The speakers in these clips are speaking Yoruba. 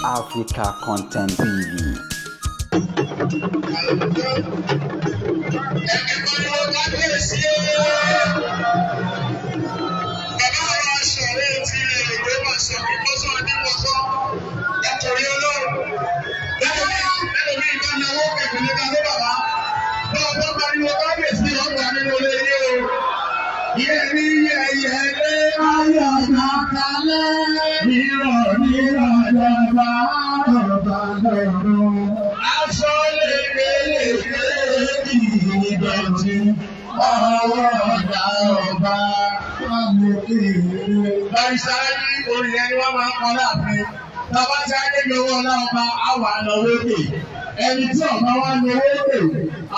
Africa Content TV. Ẹ̀kẹ́kọ̀ọ́ kábíyèsí o. Bàbá wa sọ̀rọ̀ ti ilẹ̀ Ògbómọ̀ṣọ́ kíkọ́sọ́ Adémọ́sọ́ látòrí Ọlọ́run. Lẹ́nu mi ìbá náwó kẹ̀kẹ́ ní ká ló bàbá. Bá a bá pariwo kábíyèsí ọgbà nínú ilé yìí o. Yẹ̀rí yẹ̀yẹ̀ lé ayọ̀ kàkálẹ̀. Nírọ̀ nírọ̀ lọ́ba ọba lọ́run. Aṣọ lèkelèké ìdọ̀tí. Ọwọ́ ọ̀dà ọba wàlókèrè. Barrister ní orin ẹni wọ́n máa ń kọ́ láàfin. Bàbá tí a débi owó ọlá ọba, á wà lọ́wọ́ òkè. Ẹni tí ọba wa lọ́wọ́ òkè,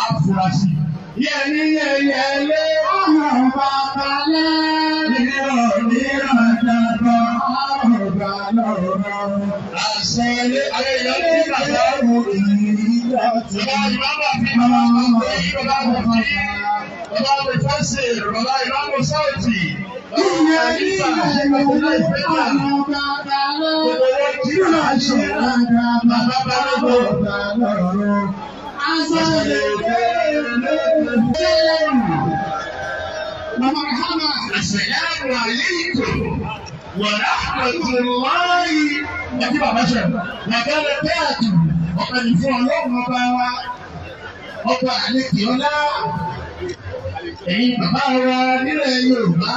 á fura sí i. Yẹ̀rí yẹ̀yẹ̀ lé ọba kalẹ̀. Nírọ̀ nírọ̀ dàgbà ọba lọ́rọ̀. Àṣẹ ilé ayé ìyá ní bàbá. Bàbá ìmáàmù àfi bàbá bàbá bàbá bàbá Mufasir, bàbá ìmáàmù Sáwùtì. Bàbá Ìfà, bàbá Ìfẹ́lá. Gbogbo wọn kí wọ́n ṣe. Bàbá Balógun. Assalamu alaikum wa rahmatullahi. Ẹbí bàbá ṣe, wàbẹ̀rẹ̀ bẹ́ẹ̀dù, ọ̀pẹ̀ ní fún Ọlọ́run ọba wa, ọba àlekè ọlá, ẹ̀yin bàbá wa nílẹ̀ Yorùbá,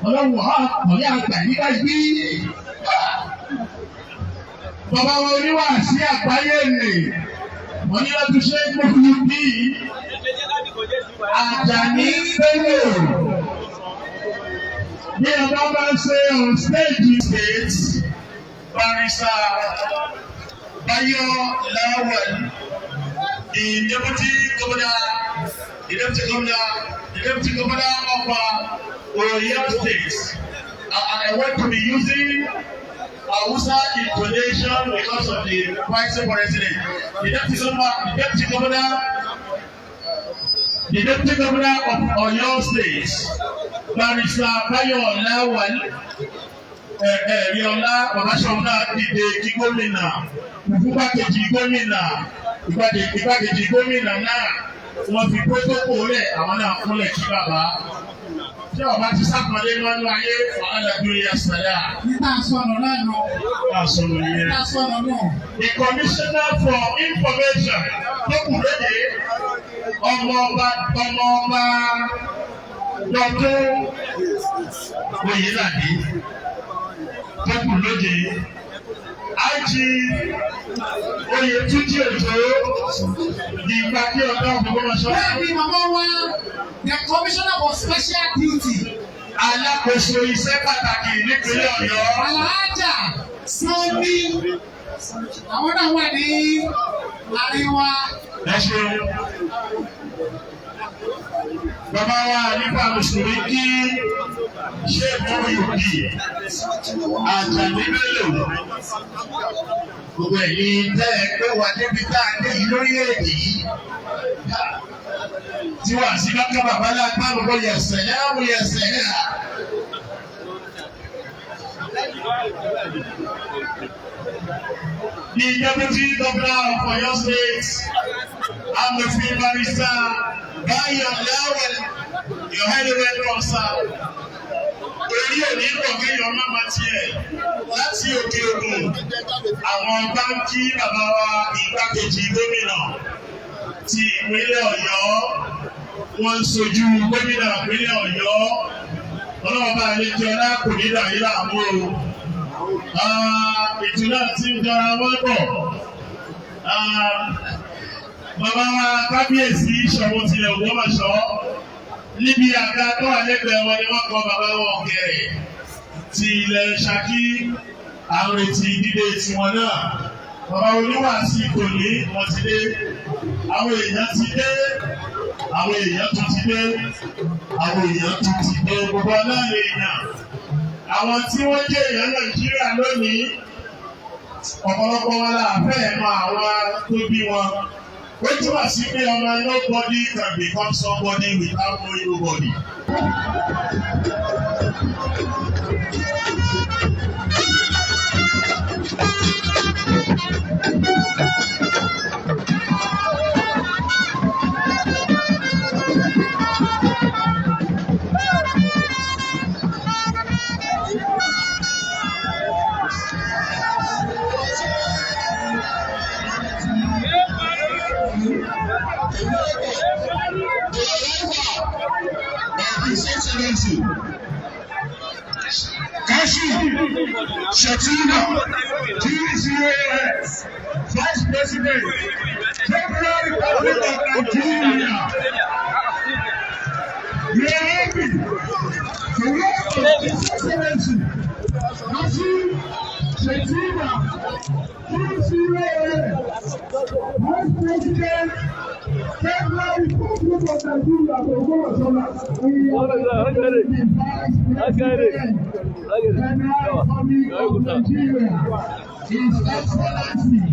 Ọlọ́run ọ̀hán ọ̀rẹ́ àgbà yí báyìí. Bàbá wa oníwàásí àgbáyé nì, wọ́n ní láti ṣe gbóhùn bí Àjàní Bello. Bí ọba bá ń ṣe on stage state, Barrister Bayo Lawal, the deputy governor, the deputy governor, the deputy governor of Oyo State. I want to be using Hausa intonation because of the vice president. The deputy governor, the deputy governor, the deputy governor of Oyo State, Barrister Bayo Lawal, Ẹ̀ríọlá Babáṣọ́n náà dìde kí gómìnà, ìfúnpákejì gómìnà, ìgbákejì gómìnà náà, wọ́n fi protocol lẹ̀, àwọn náà kúnlẹ̀ kí bàbá. Tí ọba ti sápọ̀lé mọ́nú ayé, wàhálà dúró yà sàlẹ̀. Níta sọ̀rọ̀ náà nù. Àsọ̀rọ̀ yẹn. Níta sọ̀rọ̀ náà. The commissioner for information tó kù lóde, ọmọọba ọmọọba Dọ̀tún Oyèládé tó kù lóde, IG Oyètúnjí Òjó, di ìpàdé ọ̀dọ́ Ògbómọ̀ṣọ́. Bẹ́ẹ̀ni màmá wa, the commissioner for special duty. Alákòóso iṣẹ́ pàtàkì nípínlẹ̀ Ọ̀yọ́. Alhaja Sanni. Àwọn náà wà ní àríwá. Ẹ ṣeun. Bàbá wa nípa Mùsùlùmí kí ṣé Mọ́yòkì Àjàní Bello. Gbogbo ẹ̀yin tẹ́ ẹ pé wà débi tá a dé yìí lórílẹ̀-èdè yìí. Tí wàá sí bákà bàbá lápá gbogbo yẹ̀sẹ̀ yáwó yẹ̀sẹ̀ yá. The Deputy Governor of Oyo State, Amòfin Barrister Bayo Lawal, you're highly welcome, sir. Orí òní pọ̀ kéèyàn má ma tiẹ̀ láti òkè ògùn. Àwọn báńkì bàbá wa igbákejì gómìnà ti ìpínlẹ̀ Ọ̀yọ́, wọ́n ń sojú gómìnà ìpínlẹ̀ Ọ̀yọ́. Ọlọ́run bá àlejò ọlá kò ní dàrí láàmú o. Ètò náà ti ń jọra wọ́n bọ̀. Bàbá wa kábíyèsí Ṣọ̀ún tilẹ̀ Ògbómọ̀ṣọ́, níbi àga tó wà lẹ́gbẹ̀ẹ́ wọn ni wọ́n kọ bàbá wọn Ọ̀kẹ́rẹ́ ti ilẹ̀ Ṣakí, àwọn retí dídé tiwọn náà. Bàbá oníwàásí tòní wọ́n ti dé. Àwọn èèyàn ti dé. Àwọn èèyàn tún ti dé. Àwọn èèyàn tún ti dé. Gbogbo náà lè yàn. Àwọn tí wọ́n jẹ́ èèyàn Nàìjíríà lónìí, ọ̀pọ̀lọpọ̀ wọn là fẹ́ mọ àwọn tó bí wọn. Ó túmọ̀ sí pé ọmọ nobody can become somebody without knowing nobody. The arrival of His Excellency Kashim Shettima, GCAS, Vice President, Federal Republic of Nigeria. We are happy to welcome His Excellency Kashim Shettima, GCAS, Vice President, Federal Republic of Nigeria, We are the Vice President, Federal Republic of Nigeria, His Excellency,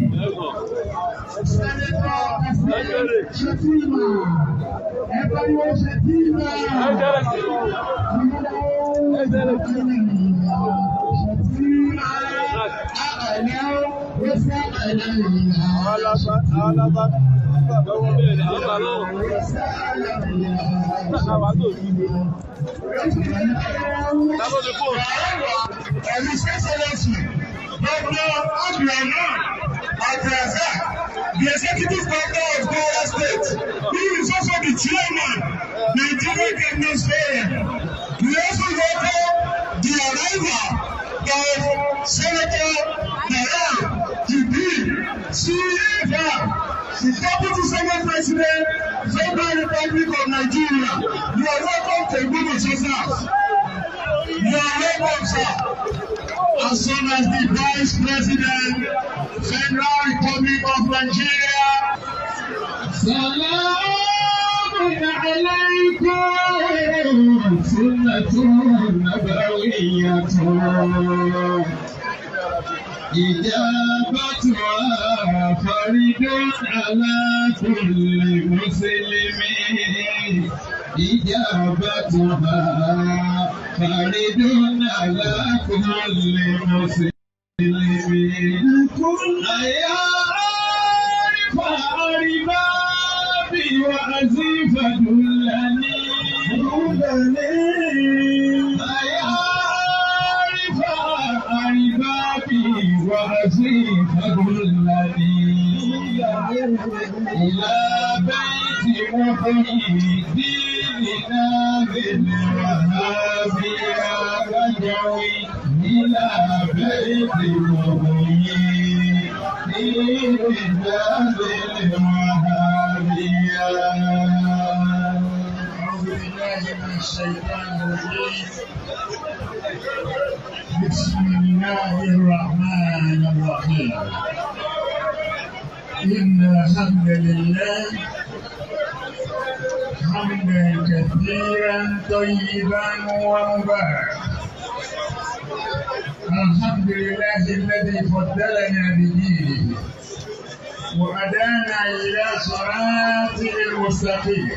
Senator Kashim Shettima. Everyone Shettima. Shettima. And His Excellency, Governor Abdulrahman Abdulrazak, the Executive Governor of Kwara State, who is also the chairman, Nigeria Governors Forum. We also welcome the arrival of Senator Barau Jibrin, CFR, the Deputy Senate President, Federal Republic of Nigeria. You are welcome to Ogbomoso South. You are welcome, sir. As soon as the Vice President, Federal Republic of Nigeria. سلام عليكم سنة نبوية إجابتها فرد على كل مسلم إجابتها فرد على كل مسلم كل يا عارف أربابي وعزيف دلني يا عارف أربابي وعزيف دلني إلى بيت محيي ديننا بالوهابية رجوي إلى بيت محيي ديننا بالوهابية. أعوذ بالله من الشيطان الرجيم. بسم الله الرحمن الرحيم. إن الحمد لله حمدا كثيرا طيبا ومباركا. الحمد لله الذي فضلنا بدينه وهدانا إلى صراطه المستقيم.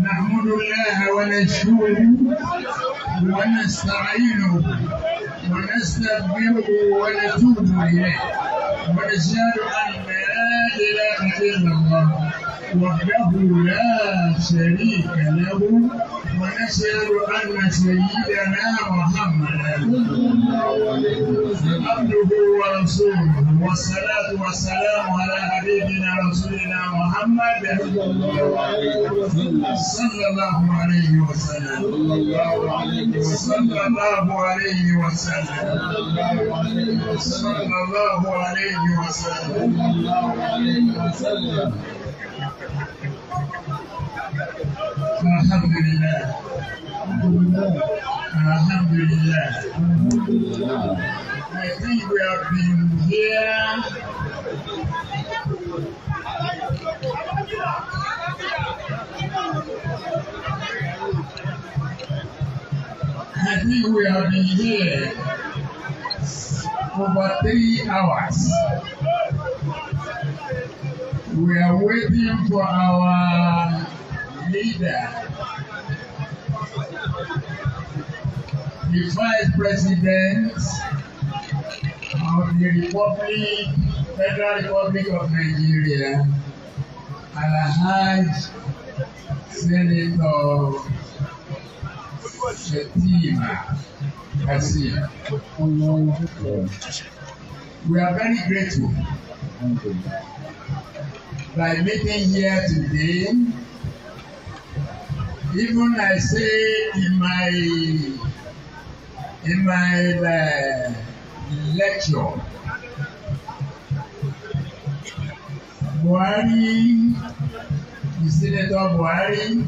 نحمد الله ونشكره ونستعينه ونستغفره ونتوب إليه، ونشهد أن لا إله إلا الله وحده لا شريك له، ونشهد أن سيدنا محمدا عبده ورسوله، والصلاة والسلام على حبيبنا رسولنا محمد صلى الله عليه وسلم، صلى الله عليه وسلم، صلى الله عليه وسلم. الحمد لله، الحمد لله. I think we have been here I think we have been here over 3 hours. We are waiting for our leader, the Vice President of the Republic, Federal Republic of Nigeria, Alhaji Senator Shettima Kashim. We are very grateful. by meeting here today. Even I say in my lecture, Buhari, the Senator Buhari,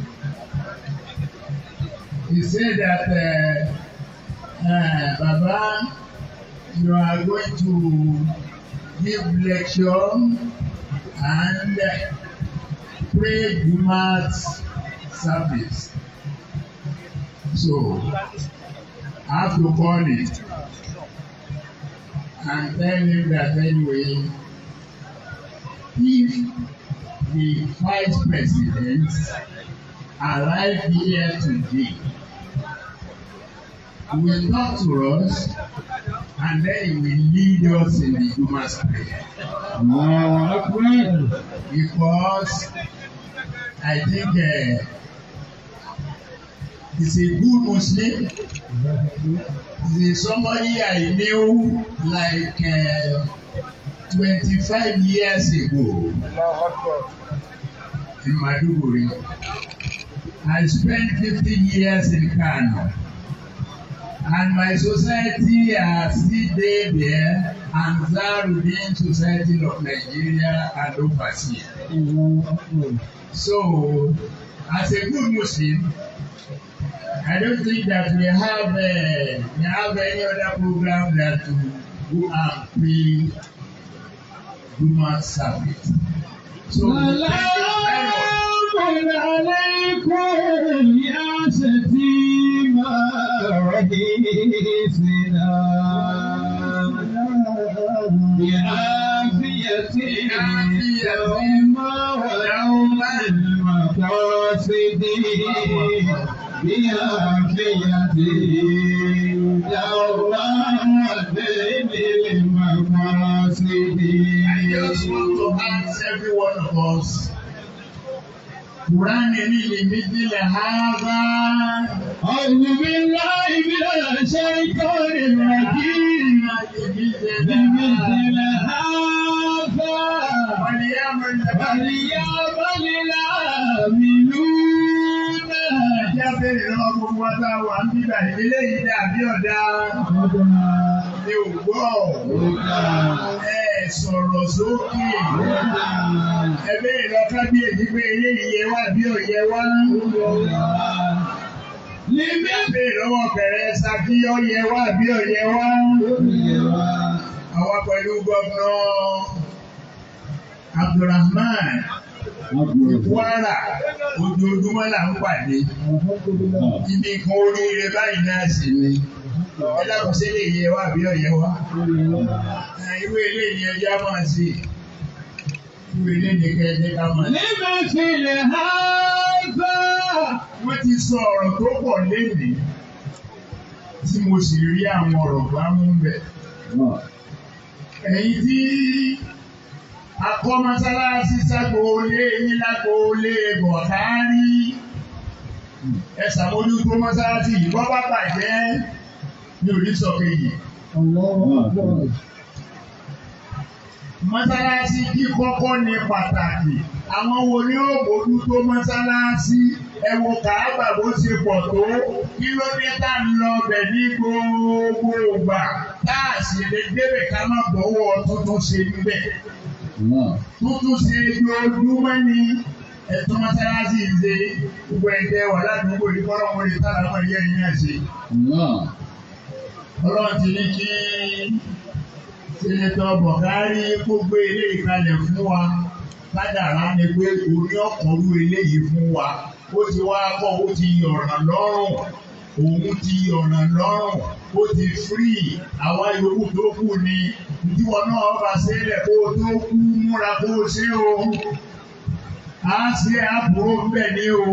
he said that Baba, you are going to give lecture and pray Jumat service. So I have to call it and tell him that anyway, if the vice president arrive here today, he will talk to us and then he will lead us in the Jumat prayer. Allahu Akbar. Because I think he's a good Muslim. He's somebody I knew like 25 years ago in Maiduguri. I spent 50 years in Kano. And my society are still there, Ansarudeen Society of Nigeria and overseas. So, as a good Muslim, I don't think that we have any other program than to go and pray Jumat service. So, thank you very much. سلام عليكم يا شتيمة رئيسنا بعافية يوم ويوم المقاصد بعافية يوم المقاصد. I just want to ask every one of us. Quran ní لمثل هذا. أعوذ بالله من الشيطان الرجيم. لمثل هذا فليعمل فليعمل العاملون. Ẹjẹ́ bèrè lọ́wọ́ gbogbo wa tá a wà ń bíbà eléyìí dàbí ọ̀dà mi ò gbọ́. Ẹ sọ̀rọ̀ sókè. Ẹ bèrè lọ kábíyèsí pé eléyìí yẹ wá bí ò yẹ wá. Ẹ bèrè lọ́wọ́ kẹrẹ Ṣakí ó yẹ wá bí ò yẹ wá. Àwa pẹ̀lú governor Abdulrahman Kwara ojoojúmọ́ là ń pàdé. Ibi kan oríire báyìí náà sì ni. Ẹ dákun sí lè yẹ wá àbí ọ̀yẹ́ wá. Irú eléyìí ẹja máa ṣe. Irú eléyìí kẹ́ẹ̀jẹ́ ká máa ṣe. لمثل هذا. Wọ́n ti sọ ọ̀rọ̀ tó pọ̀ lénìí tí mo sì rí àwọn ọ̀rọ̀ bá mú bẹ̀. Ẹ̀yin tí akọ́ mọ́sálásí ságboolé yín lágboolé Bọ̀kárí, ẹ ṣàmójútó mọ́sálásí yìí bọ́ bá bàjẹ́ ní orí sọ̀kejì. Mọ́sálásí kíkọ́kọ́ ní pàtàkì. Àwọn wo ni ó bójútó mọ́sálásí? Ẹ wo Kàábà bó ṣe pọ̀ tó. Kí ló dé tá ń lọ bẹ̀ ní gbogbo ìgbà? Tá a sì lè débẹ̀ ká má bọ̀wọ̀ tuntun ṣe níbẹ̀. Tuntun ṣe ojoojúmọ́ ni ẹ̀tọ́ mọ́sálásí ń ṣe gbogbo ẹ̀jẹ̀ wà ládùúgbò yìí kọ́lọ́ wọn lè tá làwọn ẹ̀yẹ yìí náà ṣe. Ọlọ́run ti ní kí Senator Buhari kó gbé eléyìí kalẹ̀ fún wa. Kádàrá ni pé oní ọ̀kọ̀rú eléyìí fún wa. Ó ti wá kọ́, ó ti yọ̀ràn lọ́rùn. Òun ti yọ̀ràn lọ́rùn. Ó ti free àwa yòókù tó kù ni. Ìdíwọ̀ náà bá sílẹ̀ kó o tó kú múra kó o ṣe o. A ṣe àbúrò ń bẹ̀ ní o.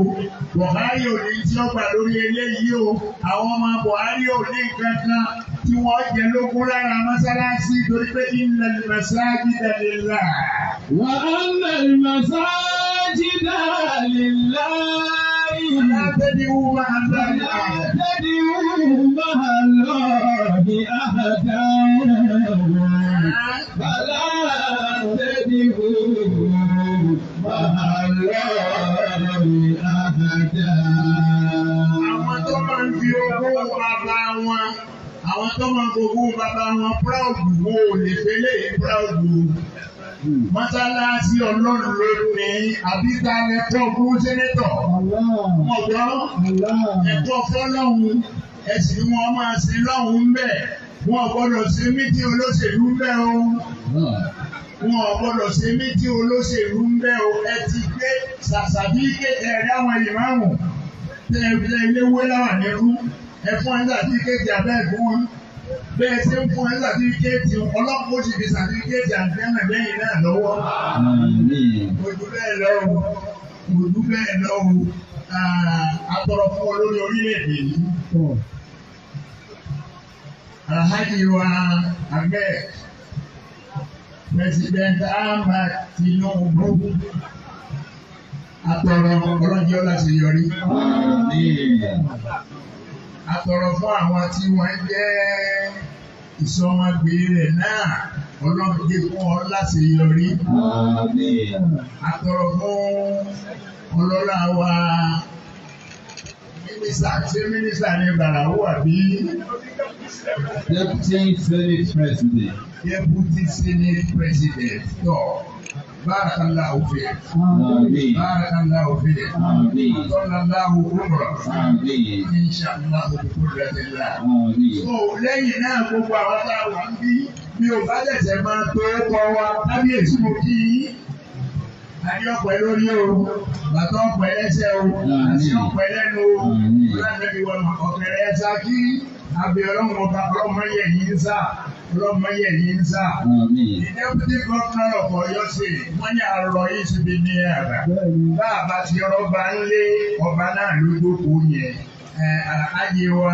Buhari ò ní tí ó gbà lórí eléyìí o. Àwọn ọmọ Buhari ò ní kankan tí wọ́n jẹ lógún lára mọ́sálásí torí pé innal masajida lillah. وأن المساجد لله فلا تدعوا مع الله فلا أحدا. تدعوا مع الله أحدا فلا تدعوا fogún bàbá wọn proud wo lè fẹ́lẹ́ proud o. Mọ́sálásí Ọlọ́run ló ní àbíta ẹ̀kọ́ fún sẹ́nẹ́tọ̀. Ọ̀gbọ́n ẹ̀kọ́ fọ́lọ́hún ẹ̀sìn wọn máa sin lọ́hún ń bẹ̀. Wọn ò gbọ́dọ̀ ṣe mítí olóṣèlú ń bẹ̀ o. Wọn ò gbọ́dọ̀ ṣe mítí olóṣèlú ń bẹ̀ o. Ẹ ti gbé sàṣàbí kéde ẹ̀rí àwọn ìmáàmù tẹ ẹ léwé láwà nírú. Ẹ fún ẹ sàtífíkẹ́tì abẹ́ ẹ̀fún wọn. Bẹ́ẹ̀ ṣe ń fún ẹ sàtífíkẹ́tì ọlọ́pàá ó sì fi sàtífíkẹ́tì àǹtẹ́nà lẹ́yìn náà lọ́wọ́. Ojú bẹ́ẹ̀ lọ o, ojú bẹ́ẹ̀ lọ o, atọrọ fún olórí orílẹ̀-èdè yìí. Alhaji wa Ahmed, President Ahmed Tinubu, atọrọ ọlọ́jọ́ láti yọrí. Atọrọ fún àwọn tí wọ́n jẹ́ ìsọmọgbé rẹ̀ náà ọlọ́run jẹ́ fún ọ láti yọrí. Atọrọ fún ọlọ́lá wa mínísítà ṣé mínísítà ní Bàràwú àbí Deputy Senate President. Deputy Senate President tọ́ Barakallahu fi. Àmín. Barakallahu fi. Àmín. Sallallahu umra. Àmín. Inshallah bi qudratillah. Àmín. So lẹ́yìn náà gbogbo àwọn tá a wà ń bí mi ò bá tẹ̀sẹ̀ máa tó kọ́ wa kábíyèsí mo kí yín. Adé ọ̀pẹ lórí o, bàtà ọ̀pẹ lẹ́sẹ̀ o, àti ọ̀pẹ lẹ́nu o, ọlọ́dẹ̀bí wọn ọ̀kẹ́rẹ́ ẹ̀sà kí abẹ́ ọlọ́run ọba ọlọ́mọ yẹ̀ yín ń sà, ọlọ́mọ yẹ̀ yín ń sà. Àmín. The deputy governor of Oyo State, wọ́n ní àrọ̀ yìí síbi ní àgbà. Bá a bá ti rọ́bà ń lé ọba náà lójókòó yẹn. Alhaji wa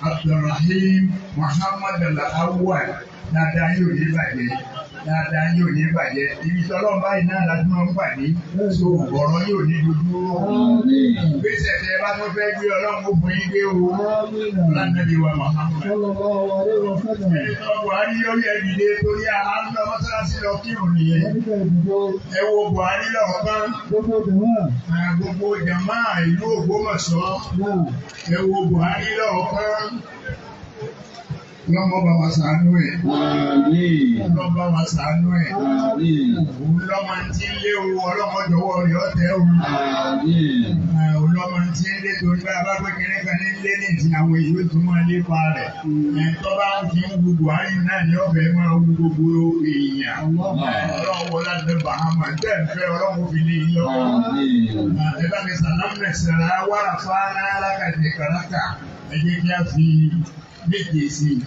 Abdulrahim Muhammad Al-Awwal dáadáa yóò ní bàjẹ́. Dáadáa yóò ní bàjẹ́. Ibi tí ọlọ́run báyìí náà láti máa ń pàdé. So ọ̀rọ̀ yóò ní dojú. Gbèsè tẹ bá tó fẹ́ gbé ọlọ́run ó fún yín gbé o. Ọlọ́run wa Muhammad. Ẹni tó Buhari yóò yẹ dìde torí àlọ́ mọ́sálásí lọ kírun nìyẹn. Ẹ wo Buhari lọ́ọ̀kan. Gbogbo jàmá ìlú Ògbómọ̀ṣọ́. Ẹ wo Buhari lọ́ọ̀kan. Lọ́mọ bá wa ṣàánú ẹ̀. Àmín. Lọ́mọ bá wa ṣàánú ẹ̀. Àmín. Òun lọ́mọ tí ń lé o, ọlọ́mọ jọ̀wọ́ rẹ̀ ọ̀tẹ̀ o. Àmín. Òun lọ́mọ tí ń lé torí bá a bá pé kínní kan ní lé ní ìsìn àwọn èyí ó tún máa lépa rẹ̀. Ẹ̀ tó bá ń fi ń wu Buhari náà ní ọ̀fẹ́ máa wu gbogbo èèyàn. Ọlọ́run wọlé àti Bahama bẹ́ẹ̀ ń fẹ́ ọlọ́run fi lé yín lọ́wọ́. Àmín. Ẹ bá mi sàlámù ẹ̀sẹ̀rẹ̀ wàrà fáná alákàtì kàràkà ẹ jẹ́ kí a fi méje sí i.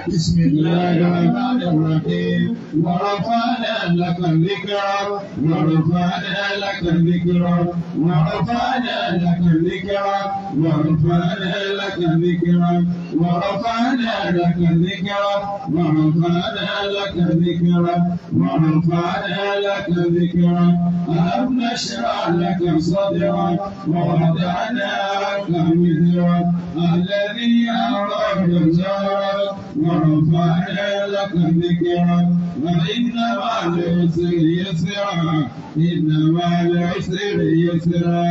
بسم الله الرحمن الرحيم ورفعنا لك ذكرك ورفعنا لك ذكرك ورفعنا لك ذكرك ورفعنا لك ذكرك ورفعنا لك ذكرك ورفعنا لك ذكرك ورفعنا لك ذكرك ألم نشرح لك صدرك ووضعنا عنك وزرك الذي أراد ظهرك ورفعنا لك ذكرك وإن مع العسر يسرا إن مع العسر يسرا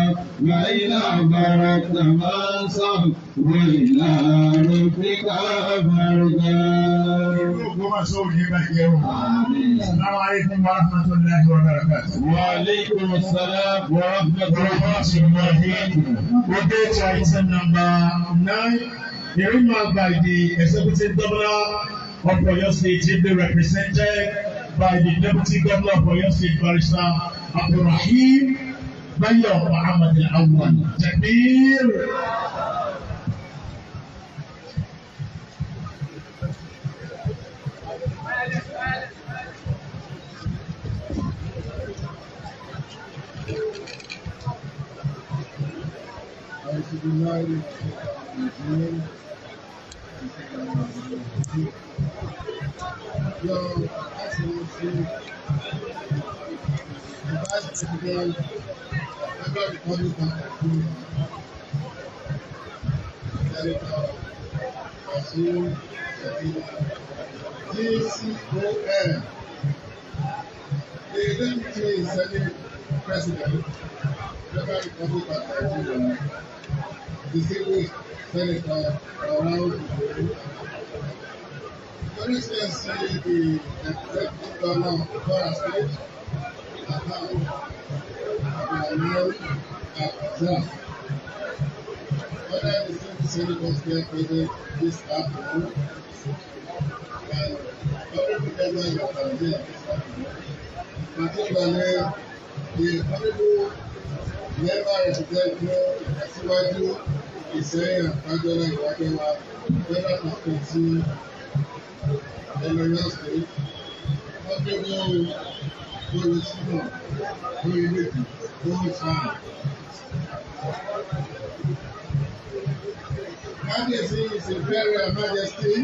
وإذا فرغت فانصب وإلى ربك فارغب. السلام عليكم ورحمة الله وبركاته. وعليكم السلام ورحمة الله وبركاته. We go to item number 9, the remark by the Executive Governor of Oyo State, ably represented by the Deputy Governor of Oyo State, Barrister Abdulrahim Bayo Muhammad Al-Awwal. Takbir! Your Excellency, the Vice President, Federal Republic of Nigeria, Senator Kashim Shettima, GCON, the Deputy Senate President, Federal Republic of Nigeria, Distinguished Senator Barau Jibril, Your Excellency, the Executive Governor of Kwara State, Alhaji Abdulhamid Abdulrazak, other distinguished senators here present this afternoon, and honorable members of our here this afternoon, particularly the honorable member representing Asiwaju Ìsẹ́yìn Àkájọ́lá Ìwájọ́wá, Federal Constituency, Oyo State, Honorable Olùsínà Oyèdèjì Olùsàn. Kábíyèsí His Imperial Majesty,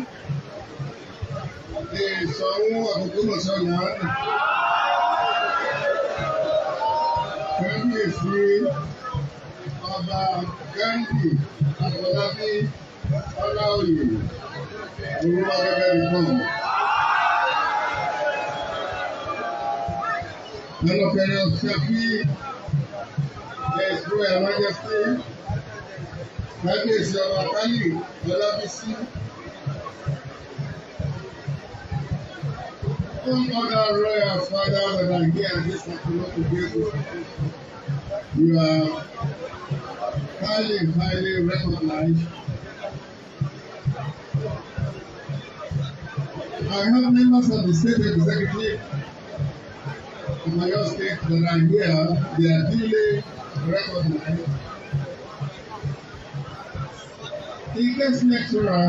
the Ṣọ̀ún Ògbómọ̀ṣọ́ land. Kábíyèsí Ọba Gandhi Afọlábí Ọláoyè Olúwakẹ́kẹ́ nìkan. Lọ́lọ́kẹ́rẹ́ Ṣẹ́fí, His Royal Majesty, Kábíyèsí Ọba Kálí Ọlábísí. All other royal fathers that are here this afternoon to grace this occasion, you are highly, highly recognized. I have members of the state executive of Oyo State that are here. They are duly recognized. The guest lecturer,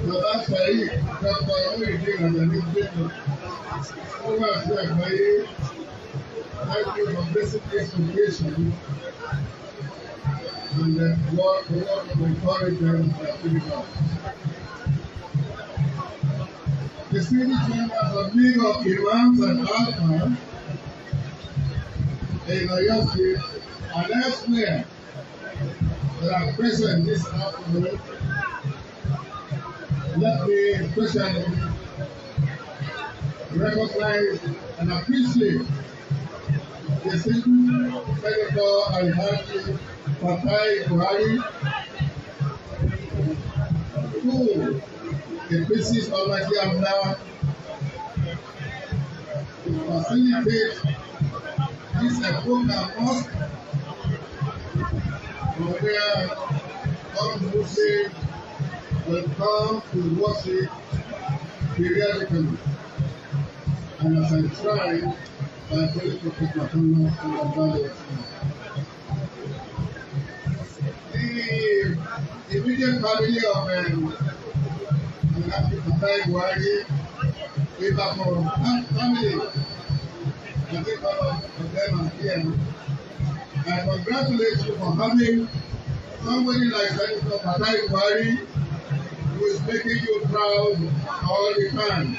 Baba Saheed Dr. Muyideen Ajani Bello, ó wà sí àgbáyé. Thank you for blessing this occasion and the word of encouragement that you have. Distinguished members of League of Imams and Alfa in Oyo State and elsewhere that are present this afternoon, let me especially recognize and appreciate the distinguished Senator Alhaji Fatai Buhari, who the Princes Almighty Allah to facilitate this Epoka Mosque, from where all Muslims will come to worship periodically and as enshrined by Holy Prophet Muhammad sallallahu alaihi wasallam. The immediate family of Alhaji Fatai Buhari, Ibafo family, I think all of them are here. I congratulate you for having somebody like Senator Fatai Buhari, who is making you proud all the time.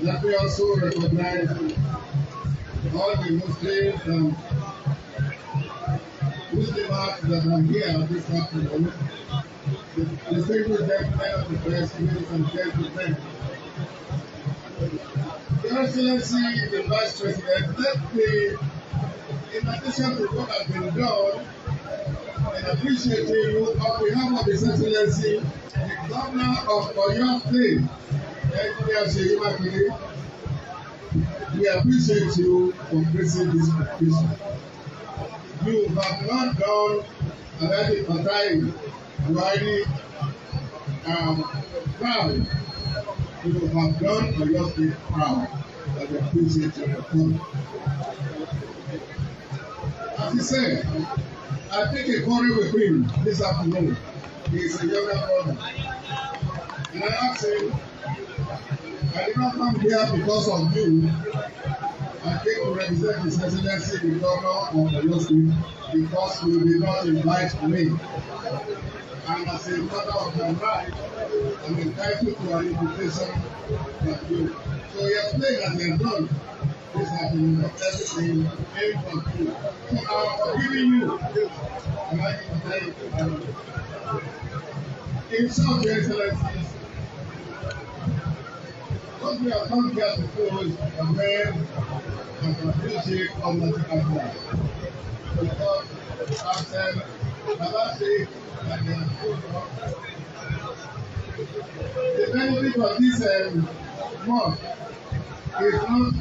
Let me also recognize all the Muslims and Muslims that are here this afternoon. The distinguished gentlemen of the press, ladies and gentlemen. Your Excellency, the Vice President, let me, in addition to what has been done, in appreciating you on behalf of His Excellency, the Governor of Oyo State, Engineer Seyi Makinde, we appreciate you for gracing this occasion. You have not done Alhaji Fatai Buhari proud. You have done Oyo State proud. And we appreciate your support. As he said, I take a quarrel with him this afternoon. He is a younger brother. And I asked him, I did not come here because of you. I came to represent His Excellency the Governor of Oyo State because you did not invite me. And as a matter of my right, I'm entitled to an invitation from you. So he explained that he has done this afternoon, that everything came from you. So I am forgiving you. And I can tell you. In short, Your Excellencies, what we have come here to do is to commend and to appreciate Almighty Allah. Because as Baba said, and the benefit of this mosque is not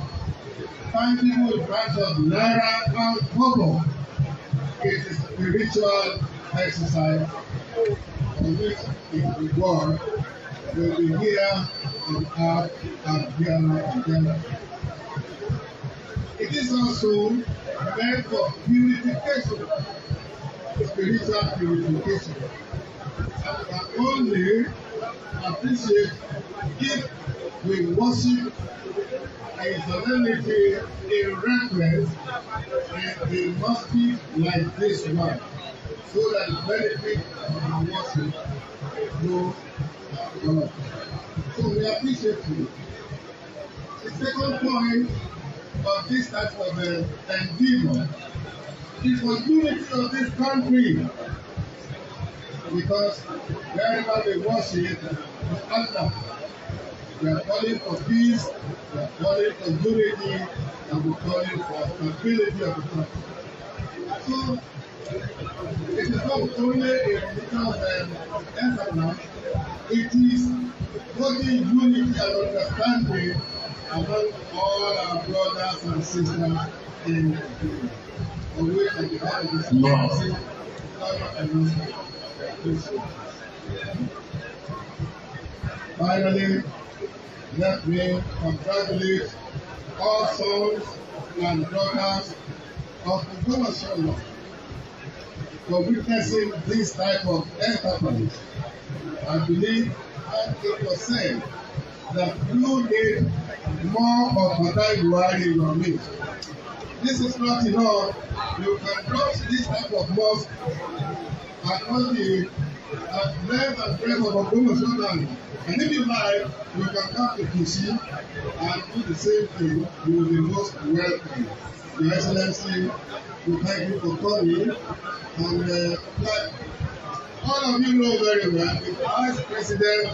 tangible in terms of naira and kobo. It is spiritual exercise on which its reward will be here on earth and here and there. It is also meant for purification, spiritual purification. And can only appreciate if we worship in solemnity, in reverence, in a mosque like this one, so that the benefit of the worship will go up. So we appreciate you. The second point of this type of endeavor is for unity of this country, because wherever they worship is Allah. We are calling for peace, we are calling for unity, and we are calling for stability of the country. So it is not only a religious enterprise, it is bringing unity and understanding among all our brothers and sisters in Nigeria. For which on behalf of the Lord. Finally, let me congratulate all sons and daughters of Ogbomoso for witnessing this type of enterprise. I believe and it was said that you need more of Fatai Buhari in your midst. This is not enough. You can drop this type of mosque across the length and breadth of Ogbomoso land. And if you like, you can come to Kishi and do the same thing. You will be most welcome. Your Excellency, we thank you for coming. And like all of you know very well, the Vice President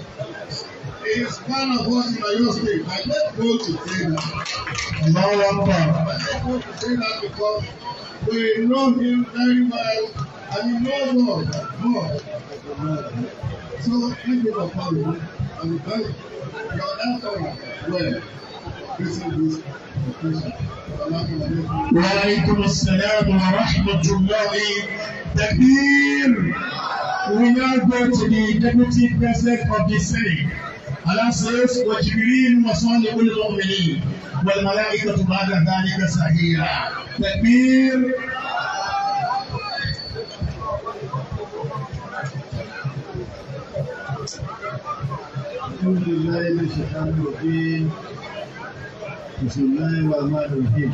is one of us in Oyo State. I don't go to say that. Allahu Akbar. I don't go to say that because we know him very well and he knows us more. So thank you for coming and we thank your entourage well. This is this occasion. Salaam alaikum. وعليكم السلام ورحمة الله. تكبير. We now go to the Deputy President of the Senate. Allah says, وجبريل وصالح المؤمنين والملائكة بعد ذلك ظهيرا. تكبير. أعوذ بالله من الشيطان الرجيم. بسم الله الرحمن الرحيم.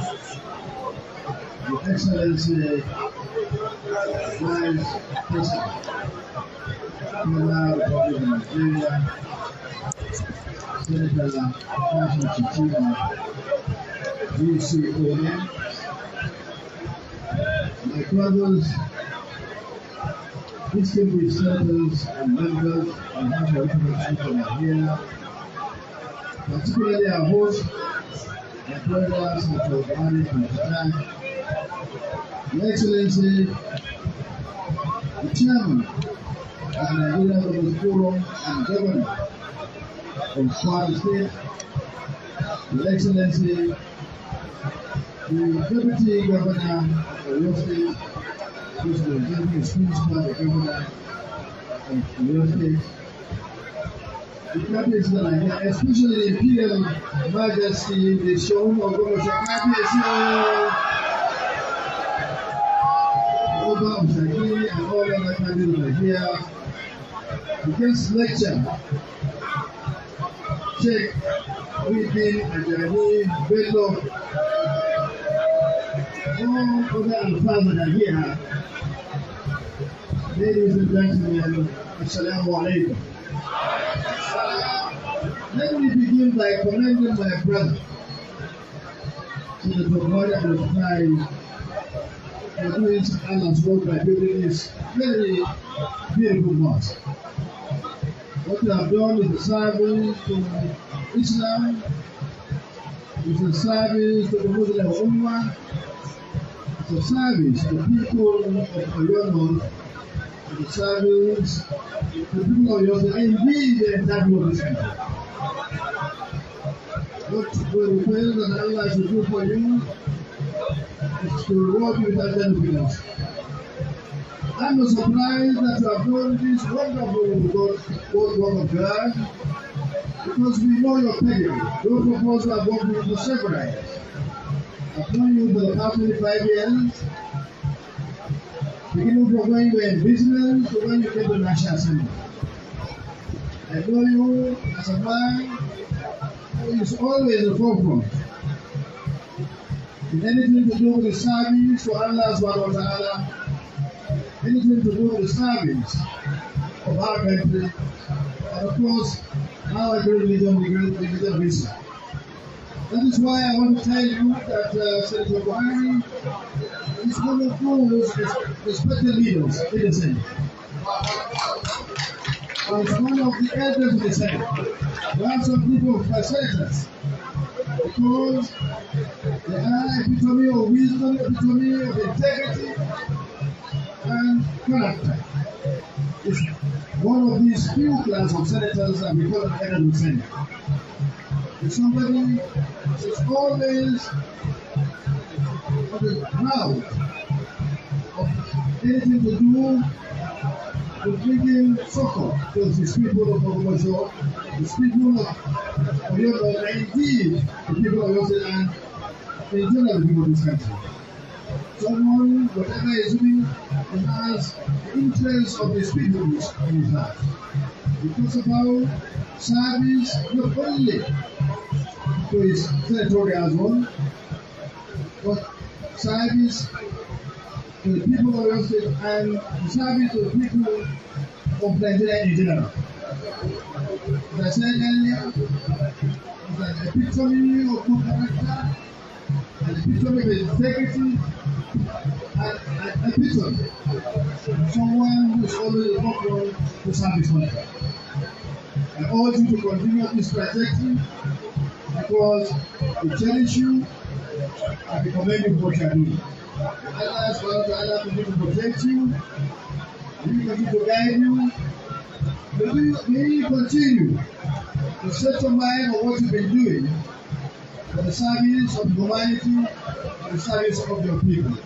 Your Excellency, Vice President, Federal Republic of Nigeria, Senator Kashim Shettima, GCON, my brothers, distinguished senators and members of the House of Representatives are here, particularly our host, my brother, Senator Buhari Fatai, Your Excellency, the Chairman of the Nigeria Governors Forum and Governor of Kwara State, Your Excellency, the Deputy Governor of Oyo State, which was gently excused by the Governor of Oyo State, the Kábíyèsí of Nigeria, especially the Imperial Majesty, the Soun of Ogbomoso, Kábíyèsí o, Oba of Ṣakí and all other countries of Nigeria, the guest lecturer, Sheikh Muhyiddin Ajani Bello, all other alfaz that are here, ladies and gentlemen, Assalamu alaikum. Let me begin by commending my brother, Senator Buhari Abdulfatai, for doing Allah's work by building this very beautiful mosque. What you have done is a service to Islam. It's a service to the Muslim Ummah. It's a service to people of Oyo North. It's a service to the people of Oyo State, and indeed the entire people of this country. What we request that Allah should do for you is to reward you with that benefit. I'm not surprised that you have done this wonderful God, work of God, because we know your pedigree. Those of us who have worked with you for several years. I've known you for the past 25 years, beginning from when you were in business to when you came to the National Assembly. I know you as a man who is always in the forefront in anything to do with the service to Allah subhanahu wa ta'ala, anything to do with the service of our country, and of course, our great religion, the great religion of Islam. That is why I want to tell you that Senator Buhari is one of those respected leaders in the Senate. He is one of the elders in the Senate. We have some people who are senators because they are epitome of wisdom, epitome of integrity, and character. It's one of these few class of senators that we call the elders of the Senate. It's somebody who's always on the ground of anything to do with bringing succor to his people of Ogbomoso, his people of Oyo, and indeed the people of Oyo State and in general the people of this country. Someone, whatever he's doing, he has the interest of his people in his heart. He talks about service not only to his senatorial zone, but service to the people of Oyo State and service to the people of Nigeria in general. As I said earlier, it's an epitome of good character, an epitome of integrity, and an epitome of someone who is always in the forefront to serve his country. I urge you to continue this trajectory because we cherish you and we commend you for what you are doing. Allah subhanahu wa ta'ala continue to protect you, may He continue to guide you, may He continue to set your mind on what you've been doing for the service of humanity, for the service of your people.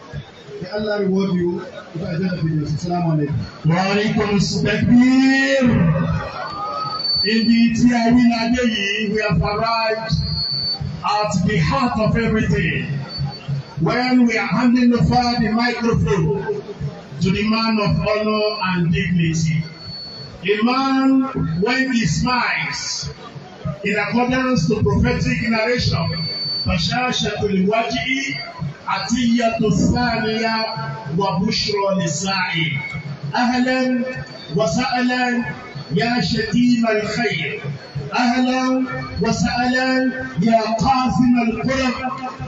May Allah reward you with Al-Jannah Firdaus. Assalamu alaikum. Wa alaikum takbir. Ibi tí a wí ládé yìí, we have arrived at the heart of everything. When we are handing over the microphone to the man of honor and dignity. A man, when he smiles, in accordance to prophetic narration, bashashatul wajhi atiyatu thaniya wa bushra lisa'i. Ahlan wa sahlan ya shatim al-khayr. Ahlan wa sahlan ya qasim al-qurb.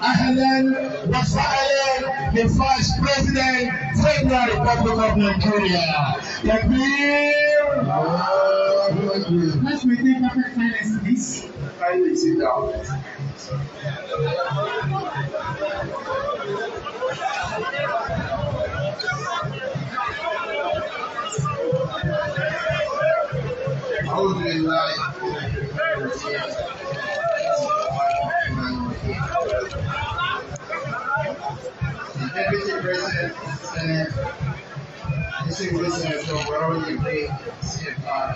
Ahlan wa sahlan the Vice President, Federal Republic of Nigeria. Takbir! Let's maintain perfect silence, please. Kindly sit down. أعوذ بالله من الشيطان الرجيم. The Deputy President of the Senate, Distinguished Senator Barrow Ibe, CFR,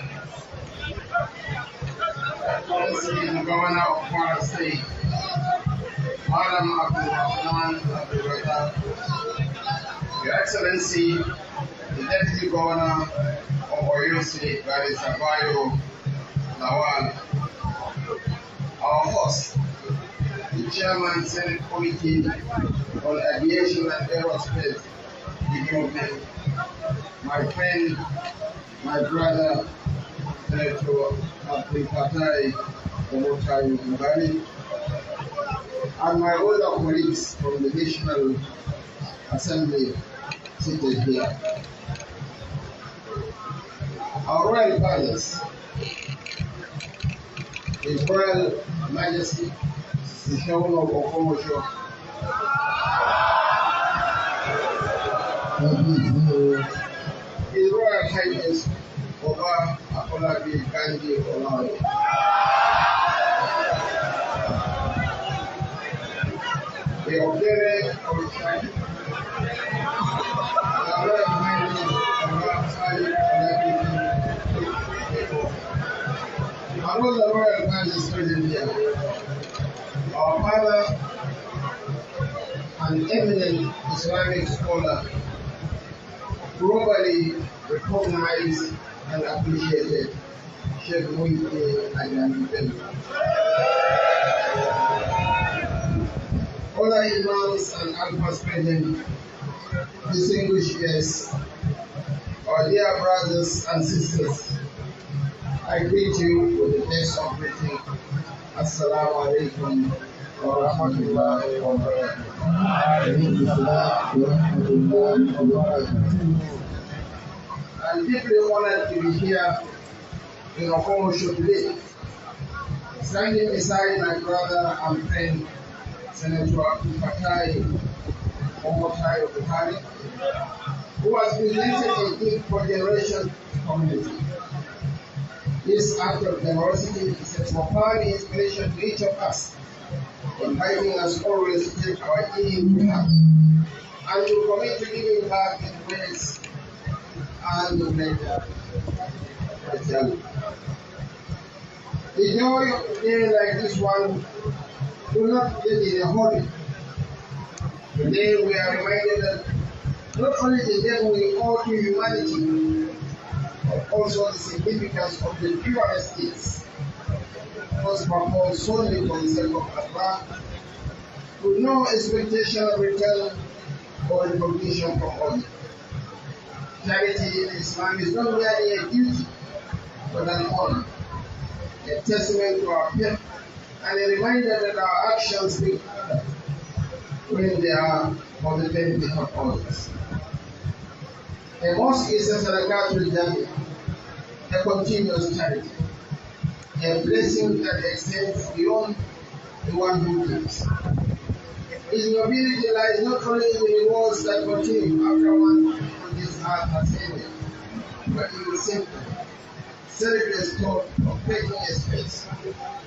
Excellency, the Governor of Kwara State, Madam Abdulrahman Abdulrazak, Your Excellency, the Deputy Governor of Oyo State, Barrister Bayo Lawal, our host, the Chairman, Senate Committee on Aviation and Aerospace Development, my friend, my brother, Senator Abdulfatai Omotayo Gambari, and my other colleagues from the National Assembly seated here. Our Royal Palace, His Royal Majesty The Soun of Ogbomoso, Kábíyèsí o. His Royal Highness Oba Afolabi Gandhi Olaoye. The Okere Orisha, the Royal Highness Oba Ali Olabi, and all the royal families present here. Our father, an eminent Islamic scholar, globally recognized and appreciated, Sheikh Muhyiddin Ajani Bello. Other imams and alfas present, distinguished guests, our dear brothers and sisters, I greet you with the best of greeting. Assalamu alaikum wa rahmatullahi wa barakatuh. Aleykum salaam wa rahmatullahi wa barakatuh. I'm deeply honored to be here in Ogbomoso today, standing beside my brother and friend, Senator Abdulfatai Omotayo Buhari, who has presented a gift for generation community. This act of generosity is a profound inspiration to each of us, inviting us always to take our giving to heart and to commit to giving back in ways and the pleasure. The joy of a day like this one do not get in a hurry. Today we are reminded that not only the debt we owe to humanity, but also the significance of the purest deeds, those performed solely for the sake of Allah, with no expectation of return or recognition from others. Charity in Islam is not merely a duty, but an honor, a testament to our faith, and a reminder that our actions speak louder when they are for the benefit of others. A mosque is a sadaqatul jariyah, a continuous charity, a blessing that extends beyond the one who gives. Its nobility lies not only in the rewards that continue after one on this earth has ended, but in the simple, selfless thought of taking a space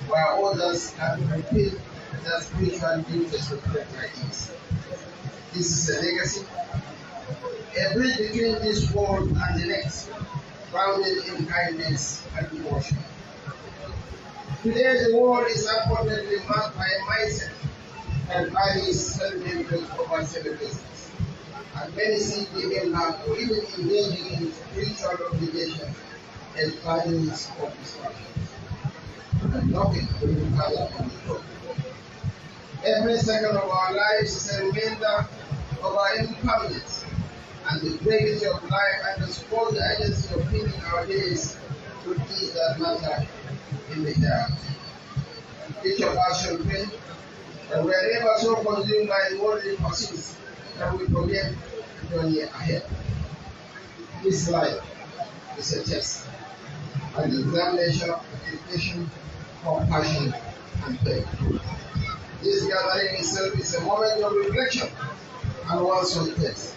where others can fulfill their spiritual duties with greater ease. This is a legacy, a bridge between this world and the next, grounded in kindness and devotion. Today, the world is unfortunately marked by a mindset that values self-interest over selflessness, and many see giving back or even engaging in spiritual obligations as burdens or distractions. And nothing will be further from the truth. Every second of our lives is a reminder of our impermanence and the brevity of life underscores the urgency of filling our days with things that matter in the hereafter. Each of us should pray that we are never so consumed by worldly pursuits that we forget the journey ahead. This life is a test, an examination of dedication, compassion, and faith. This gathering itself is a moment of reflection and one such test.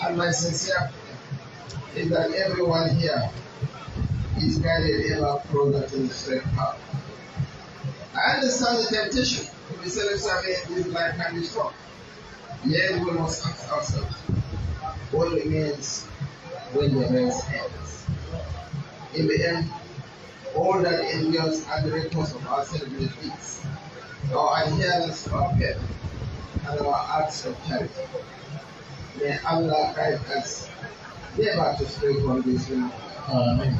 And my sincere prayer is that everyone here is guided ever closer to the straight path. I understand the temptation to be self-serving in this life can be strong. Yet we must ask ourselves what remains when the race ends. In the end, all that endures are the records of our selfless deeds, our adherence to our faith, and our acts of charity. May Allah guide us never to stray from this road. Amen.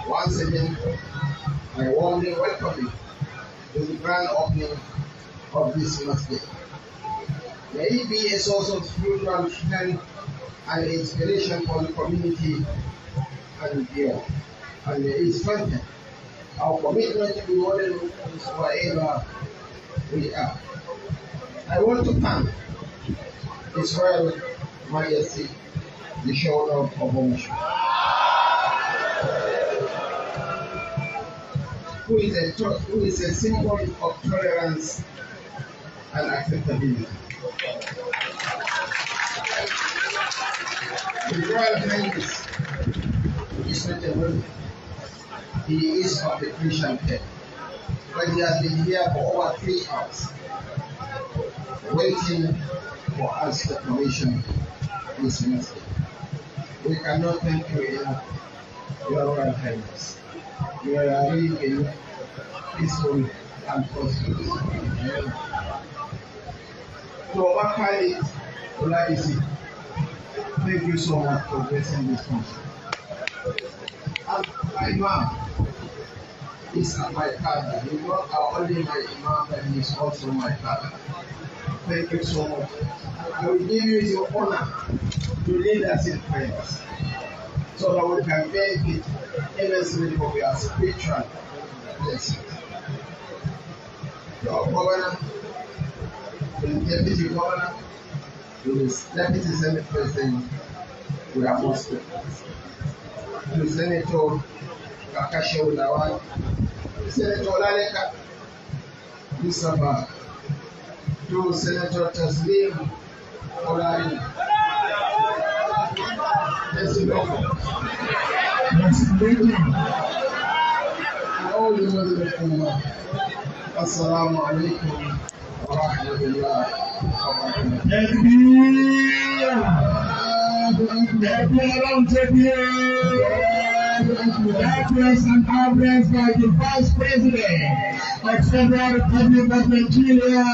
Once again, I warmly welcome you to the grand opening of this masjid. May it be a source of spiritual strength and inspiration for the community and beyond. And may it strengthen our commitment to be model Muslims wherever we are. I want to thank His Royal Majesty, the Soun of Ogbomoso. who is a symbol of tolerance and acceptability. His Royal Highness is not a Muslim. He is of the Christian faith, but he has been here for over 3 hours, waiting for us to commission this mosque. We cannot thank you enough, Your Royal Highness. You are really a peaceful and prosperous. To Oba Khalid Olabisi, thank you so much for blessing this function. And my Imam is my father. He's not only my Imam, but he is also my father. Thank you so much. I will give you the honor to lead us in prayers so that we can benefit immensely from your spiritual blessings. Your governor, the deputy governor, the deputy senate president, we are most grateful. To Senator Kakashehu Lawal, Senator Olaleka Mustapha, to Senator Taslim Olari, and all the Muslim Ummah. Assalamu alaikum wa rahmatullahi wa barakatuh. That was an address by the Vice President of Federal Republic of Nigeria,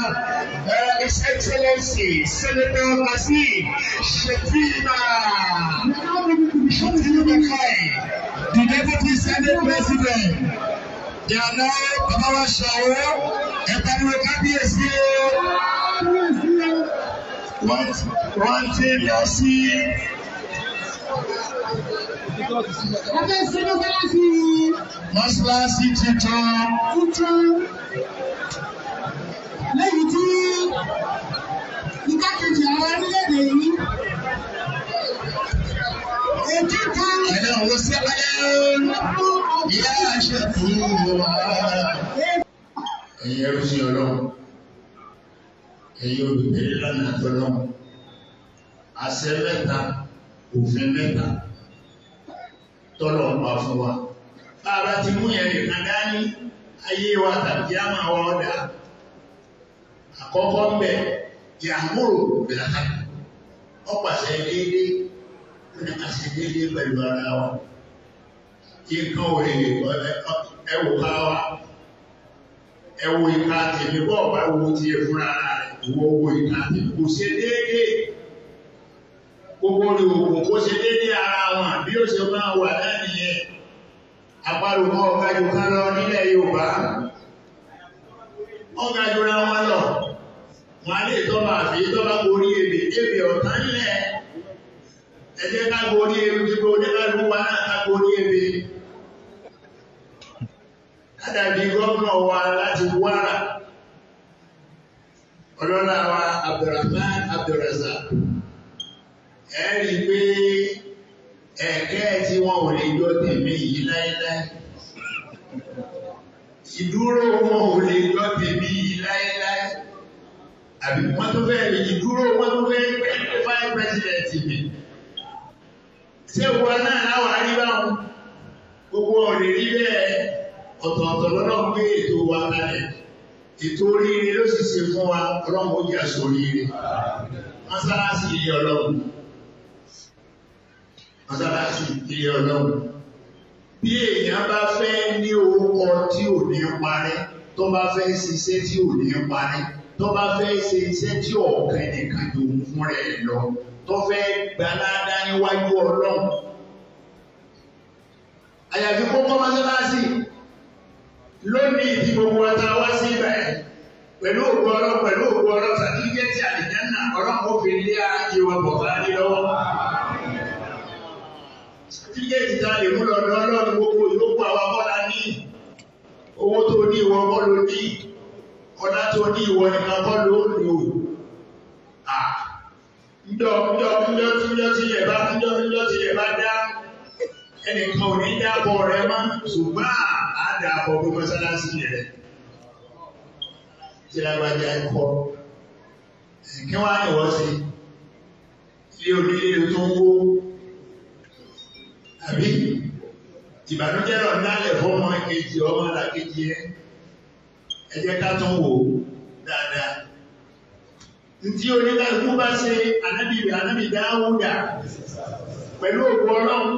His Excellency Senator Kashim Shettima. Shettima Kai, the Deputy Senate President. They are now Baba wa Ṣàwó, ẹ pariwo kábíyèsí o. Wọ́n ti lọ sí. Abẹ́ sí mọ́sálásí Mọ́ṣáláṣí tuntun. Tuntun. Lẹ́yìn tí igbákejì ààrẹ orílẹ̀-èdè yìí. Ètò kan Ẹ̀rọ òsèlè ìyá àṣẹ fún wa. Ẹ̀yin ẹrú sí Ọlọ́run, ẹ̀yin olùtẹ̀lé lánàá tọ́lọ́run, àṣẹ mẹ́ta, òfin mẹ́ta tọ́lọ̀ ń pa fún wa. Bá a bá ti mú yẹn nìkan dání, ayé wa tàbí àmà wa ọ̀dà. Àkọ́kọ́ ń bẹ̀, ìyàmúrò bìlàkà. Ó pàṣẹ déédéé, ó ní ká ṣe déédéé pẹ̀lú ara wa. Nǹkan ò lè ẹwò ká wa. Ẹ wo ìka tèmi bọ́ọ̀ bá wo tiẹ̀ fúnra rẹ̀, ìwọ wo ìka tèmi kò ṣe déédéé. Gbogbo olùkò kó ṣe déédéé ara wọn bí ó ṣe máa wà náà nìyẹn. Àparò kan ọ̀gá jù kan lọ nílẹ̀ Yorùbá. Ọ̀gá jura wọn lọ. Wọn á lè tọ́ba àfi tọ́ba gorí ebè, ebè ọ̀tá ńlẹ̀. Ẹ jẹ́ ká gorí ebè, gbogbo oníkálukú wa náà ká gorí ebè. Kádàbí gómìnà wa láti Kwara. Ọlọ́lá wa Abdulrahman Abdulrazak. Ẹ rí i pé ẹ̀kẹ́ tí wọn ò lè jọ tèmi yìí láéláé. Ìdúró wọn ò lè jọ tèmi yìí láéláé. Àbí wọ́n tó fẹ́ rí ìdúró wọn tó fẹ́ pẹ́ fáì pírẹsidẹ̀ntì mi. Ṣé wọn náà láwọn á rí báwọn? Gbogbo ò lè rí bẹ́ẹ̀. Ọ̀tọ̀ọ̀tọ̀ lọ́nà gbé ètò wa kalẹ̀. Ètò oríire ló sì ṣe fún wa, Ọlọ́run ó jẹ́ àṣoríire. Mọ́sálásí ilé Ọlọ́run. Mọ́sálásí ilé Ọlọ́run. Bí èèyàn bá fẹ́ ní orúkọ tí ò ní parẹ́, tó bá fẹ́ ṣiṣẹ́ tí ò ní parẹ́, tó bá fẹ́ ṣe iṣẹ́ tí ọ̀kan nìkan jòun fún rẹ̀ lọ, tó fẹ́ gbalada níwájú Ọlọ́run. Àyàfi kó kọ́ mọ́sálásí lónìí tí gbogbo wa ta wá sí ibà ẹ̀ pẹ̀lú òkú Ọlọ́run, pẹ̀lú òkú Ọlọ́run, sàtífíkẹ́tì àlìjánà Ọlọ́run ó fi lé ìwà bọ̀bá ní lọ́wọ́. Sàtífíkẹ́tì ta lè mú lọ́dọ̀ Ọlọ́run gbogbo ìyókù àwa kọ́ la ní. Owó tó ní ìwọ kọ́ ló ní. Ọlá tó ní ìwọ nìkan kọ́ ló lò. Ńjọ́ ńjọ́ ńjọ́ tí ńjọ́ tí ilẹ̀ bá ńjọ́ ńjọ́ tí ilẹ̀ bá dá. Ẹnìkan ò ní dáàbọ̀ rẹ mọ́, ṣùgbọ́n á dáàbọ̀ pé mọ́sálásí rẹ̀. Tí lágbájá ń kọ́, kí wọ́n á ní wọ́n sí ilé onílé ló tó ń wó. Àbí ìbànújẹ́ lọ dálẹ̀ fọ́mọ kejì ọmọ làkejì ẹ. Ẹ jẹ́ ká tún wò dáadáa. Ntí oníkálukú bá ṣe ànábì ànábì Dáúdà pẹ̀lú òkú Ọlọ́run,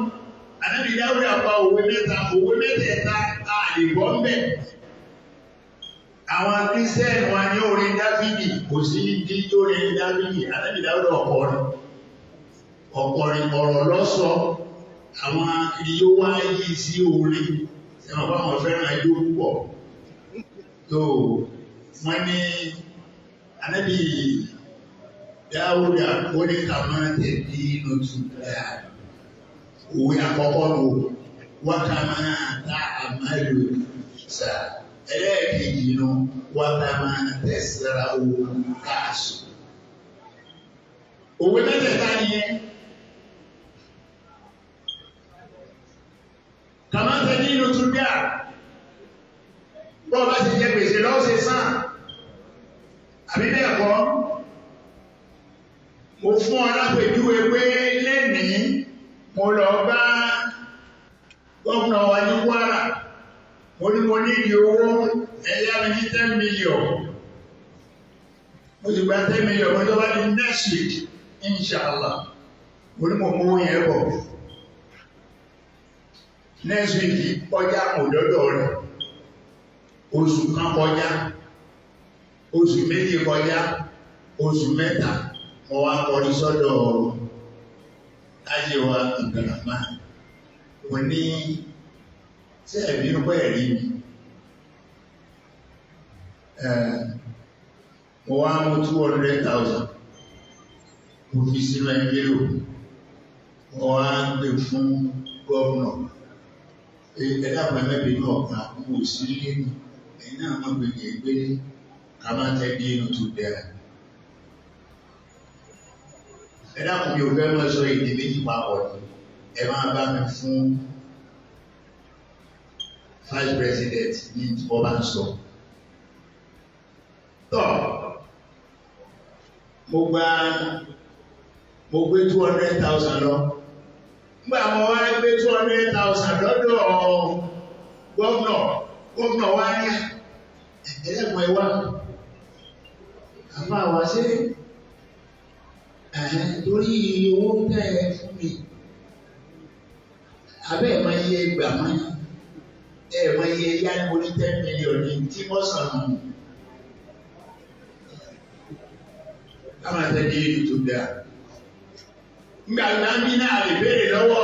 ànábì Dáúdà pa òwe mẹ́ta, òwe mẹ́tẹ̀ẹ̀ta a lè gbọ́ ń bẹ̀. Àwọn Kírísítẹ́nì wa ní orin Dáfídì, kò sí ní orin Dáfídì, ànábì Dáúdà ọ̀kọrin. Ọ̀kọrin ọ̀rọ̀ lọ́sọ, àwọn kiri yóò wá yí sí orin, ẹ̀wọ̀n bá wọn fẹ́ràn ijó púpọ̀. Tó wọ́n ní ànábì Dáúdà ó ní ká máa tẹ̀lé inú tún dáa. Òwe àkọ́kọ́ lò wá ká máa tá àmàlò sà. Ẹlẹ́ẹ̀kejì nu wá ká máa tẹ̀síra òun káàsù. Òwe mẹ́tẹ̀ẹ̀ta nìyẹn. Ká máa tẹ̀lé inú tún dáa. Bọ́ọ̀ bá ti jẹ gbèsè lọ́wọ́ ṣe sàn. Àbí bẹ́ẹ̀ kọ́, mo fún ọ lápèjúwe pé lẹ́nìí mo lọ bá gómìnà wa ní Kwara, mo ní mo nídìí owó, ẹ yá mi ní 10 million. Mo ti gba 10 million, mo tó bá di next week, inshallah, mo ní mo mú owó yẹn bọ̀. Next week kọjá, kò dọ́dọ̀ rẹ̀. Oṣù kan kọjá, oṣù 2 kọjá, oṣù 3, mo wá kọrí sọ́dọ̀ Ájíwa Abdulrahman. Mo ní tí ẹ̀mí ń pẹ́ rí mi. Mo wá mú 200,000, mo fi sínú envelope, mo wá gbé fún gómìnà. Ẹ dákun, ẹ mẹ́bìí náà ká mo sí nínú ẹ̀yin náà má gbé ní ẹgbẹ́ ká má tẹ́ bí inú tó dára. Ẹ dákun, mi ò fẹ́ máa sọ èdè méjì papọ̀ ni. Ẹ máa bá mi fún vice president ní tí wọ́n bá ń sọ. Tọ́ mo gba, mo gbé 200,000 lọ. Nígbà mo wá gbé 200,000 lọ́dọ̀ gómìnà, gómìnà wá ní ẹlẹ́kùn ẹ wá. Àfa wa ṣé torí owó tẹ́ ẹ fún mi. Abẹ́ ẹ̀ máa yẹ gbà máa ẹ̀ máa yẹ yá ní mo ní 10 million ní tí wọ́n sàn nù. Ká máa tẹ́ di ìlú tó dáa. Nígbà náà bí náà lè béèrè lọ́wọ́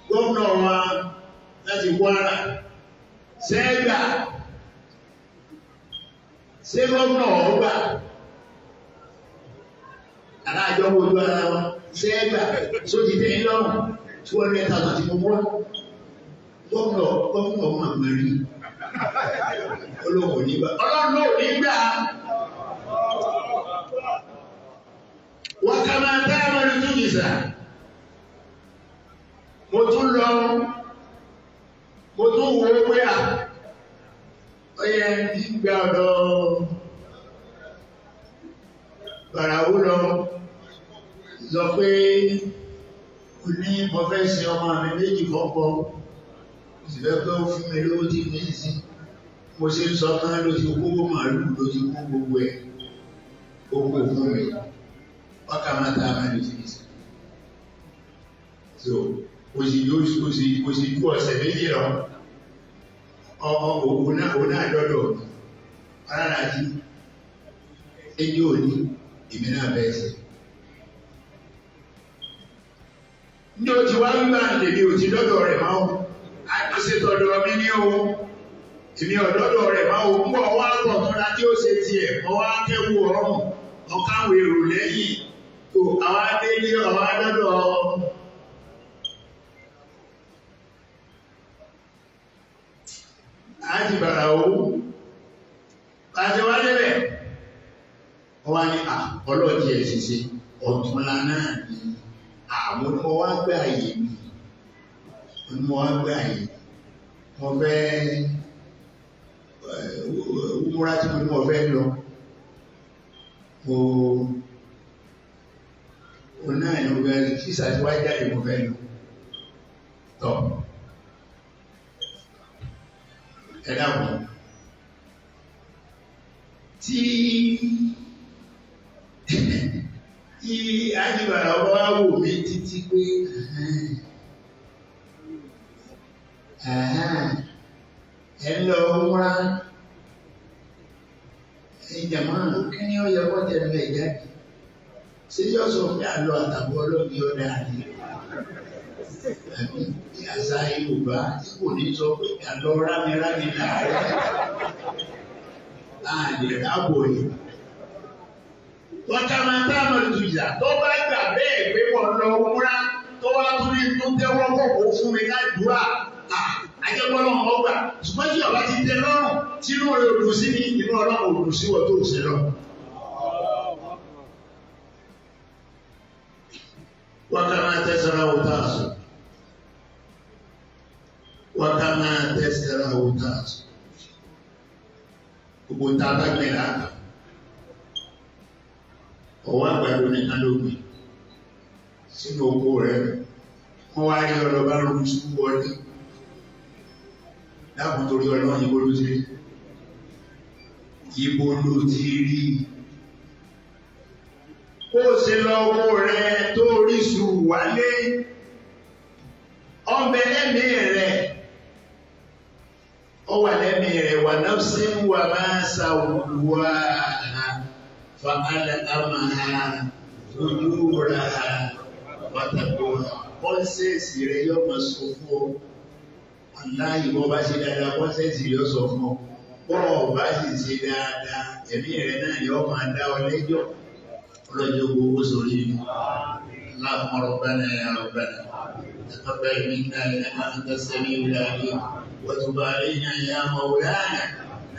gómìnà wa láti Kwara. Sẹ́gbà ṣé gómìnà ọ̀gbà aláàjọ wo ojú ara wa sẹ́gbà sóti tẹ́ ń lọ́rùn 200,000 tí mo mú wá. Gómìnà ọmọ àgbẹ̀rí olóhùn nígbà ọlọ́run náà nígbà wọ́n ká máa dá ẹ̀rọ ní túnjìsà. Mo tún lọ, mo tún wo pé à ó yẹ gbígbà ọ̀dọ̀ Bàràwó lọ sọ pé o ní mo fẹ́ sin ọmọ mi méjì fọ́kọ, mo sì fẹ́ pé ó fún mi lówó tí mi ń sin. Mo ṣe ń sọ tán ló ti kó màálù, ló ti kó gbogbo ẹ̀, ó kó fún mi. Wákà máa ta àmàlù tí mi sìn. So kò sì kò sì ju ọ̀sẹ̀ 2 lọ. Ọmọ òun náà dọ́dọ̀ aláàjì ẹjọ́ òní, èmi náà bẹ́ẹ̀ sí. Ní o ti wá wíwá lèmi ò ti dọ́dọ̀ rẹ̀ máa ń àṣetọ̀dọ̀ mi ní o. Èmi ọ̀dọ́dọ̀ rẹ̀ máa ń bọ̀ wá bọ̀ tọ́ra tí ó ṣe tiẹ̀ mọ́ wá kẹ́wù ọ̀rùn ọ̀káwé èrò lẹ́yìn tó àwọn adélé àwọn adọ́dọ̀ àti bàrà owó àti wá débẹ̀ wọ́n wá ní ọlọ́ọ̀tí ẹ̀ ṣiṣẹ́ ọ̀túnla náà ni àwọn ọmọ wa gbà yé mi. Mo wá gbà yìí, mo fẹ́ múra tí mo ní mo fẹ́ lọ. Mo òun náà ni mo fẹ́ sísà tí wáá jáde mo fẹ́ lọ. Tọ́ ẹ dàpọ̀ tí tí ájúbàrà ọba wá wò mí títí pé ẹ ń lọ múra ìjàmọ́ kí ni ó yẹ kó tẹnu ẹ̀ jáde ṣé yóò sọ pé àlọ́ àtàbọ̀ ọlọ́ọ̀ni ọ̀dà ni àbí àṣà Yorùbá tí kò ní sọ pé àlọ́ rámirámi láàárẹ̀ àlè rábò yìí. Wọ́n ká máa tá àmọ́ ìtújà tó bá gbà bẹ́ẹ̀ pé wọ́n lọ múra tó wá tún ní tó tẹ́wọ́ kọ̀kọ́ fún mi ládùúrà ajẹ́gbọ́n náà gbà ṣùgbọ́n tí ọba ti tẹ́ lọ́rùn tínú rẹ̀ ò dùn sí mi inú ọlọ́run ò dùn sí wọ́n tó ṣe lọ. وكما تزرع تحصد وكما تزرع تحصد gbogbo tá a bá gbìn láàbà ọwọ́ àgbàdo nìkan ló gbìn sínú oko rẹ̀ wọ́n wá rí ọlọ́ba rú sùkú wọlé dákun torí ọlọ́run ibo ló ti rí ibo ló ti rí kó o ṣe lọ owó rẹ tó ríṣu wálé ọbẹ̀ lẹ́mìí rẹ̀ ó wà lẹ́mìí rẹ̀ wà nafsin wà máa sawwaha fa alhamaha fujuraha wa taqwaha kọ́nsẹ̀sì rẹ̀ yóò máa sọ fún ọ aláì bọ́ bá ṣe dáadáa kọ́nsẹ̀sì yóò sọ fún ọ bọ́ bá sì ṣe dáadáa ẹ̀mí rẹ̀ náà yóò máa dá ọ lẹ́jọ́ ọlọ́jọ́ gbogbo sórí mi. اللهم ربنا يا ربنا تقبل منا انك انت السميع العليم وتب علينا يا مولانا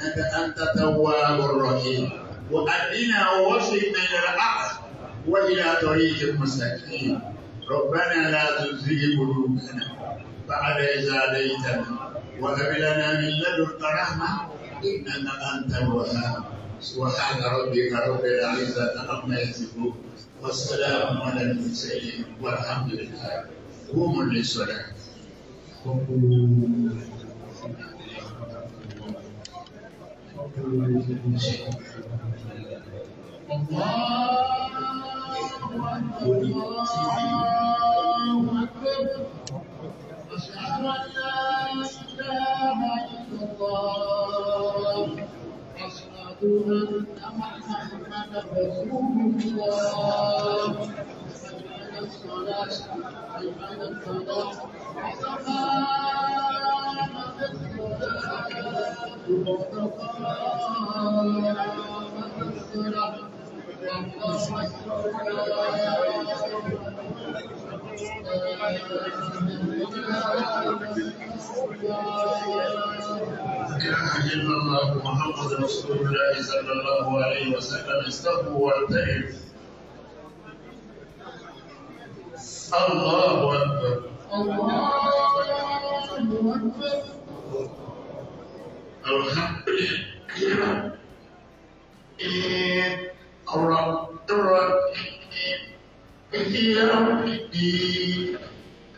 انك انت التواب الرحيم وأهدنا ووفقنا الى الحق والى طريق المستقيم ربنا لا تزغ قلوبنا بعد إذ هديتنا وهب لنا من لدنك رحمة إنك أنت الوهاب سبحان ربك رب العزة عما يصفون والسلام على المرسلين والحمد لله قوموا للصلاة. الله أكبر أشهد أن لا إله إلا الله أشهد أن محمدا رسول الله حي الصلاة حي الصلاة قد قامت الصلاة قد قامت الصلاة الله أكبر. لا إله إلا الله محمد رسول الله صلى الله عليه وسلم استقوا واعترف. الله أكبر. الله أكبر. الحمد لله الرحيم يوم الدين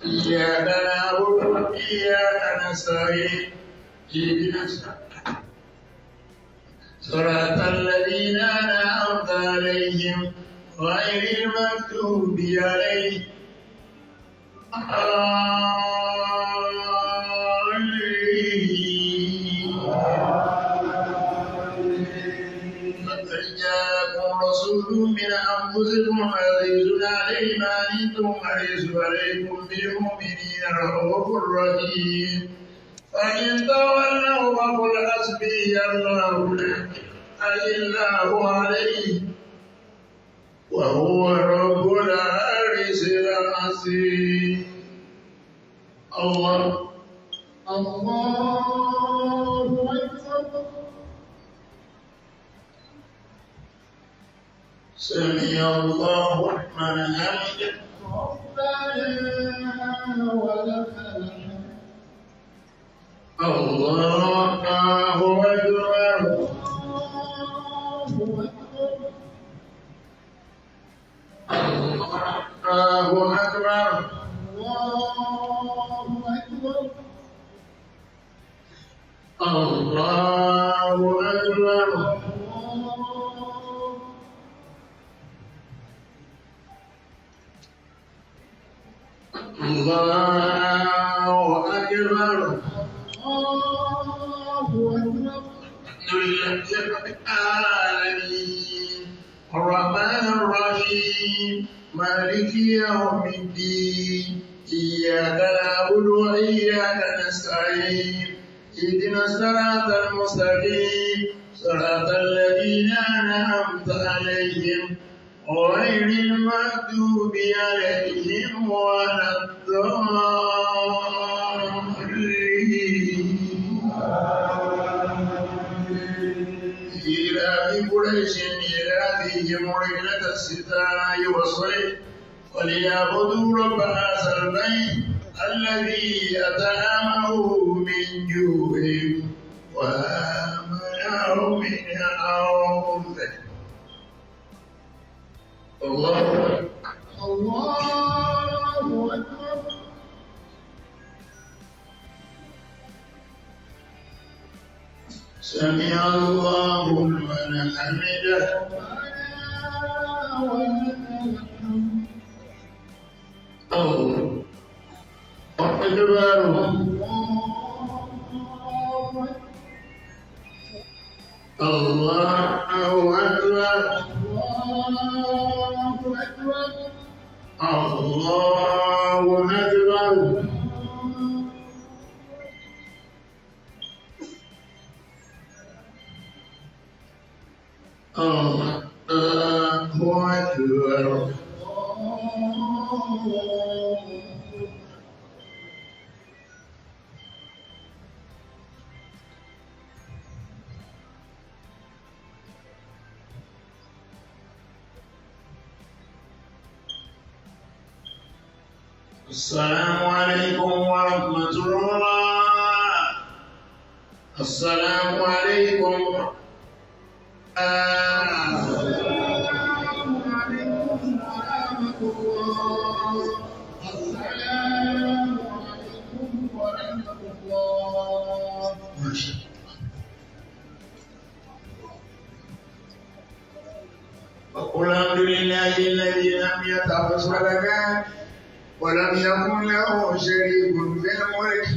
إياك نعبد وإياك نستعين اهدنا صراط الذين أنعمت عليهم غير المغضوب عليهم الضالين. لقد جاءكم رسول من أنفسكم عزيز عليه ما عنتم حريص عليكم بالمؤمنين رؤوف رحيم فإن تولوا فقل حسبي الله لا إله إلا هو عليه وهو رب العرش العظيم. الله الله أكبر. سمع الله لمن حمده. ربنا ولك الحمد. الله أكبر. الله أكبر. الله أكبر. الله أكبر. الحمد لله رب العالمين الرحمن الرحيم مالك يوم الدين إياك نعبد وإياك نستعين اهدنا الصراط المستقيم صراط الذين أنعمت عليهم غير المغضوب عليهم ولا الضالين. إلى قريش إيلافهم رحلة الشتاء والصيف فليعبدوا رب هذا البيت الذي أطعمهم من جوع وآمنهم من خوف. الله أكبر. الله أكبر. سمع الله لمن حمده. الله أكبر. الله أكبر. الله أكبر. الله أكبر. السلام عليكم ورحمة الله. السلام عليكم. السلام عليكم ورحمة الله. السلام عليكم ورحمة الله. ما شاء الله. وقل الحمد لله الذي لم يتخذ ولدا ولم يكن له شريك في الملك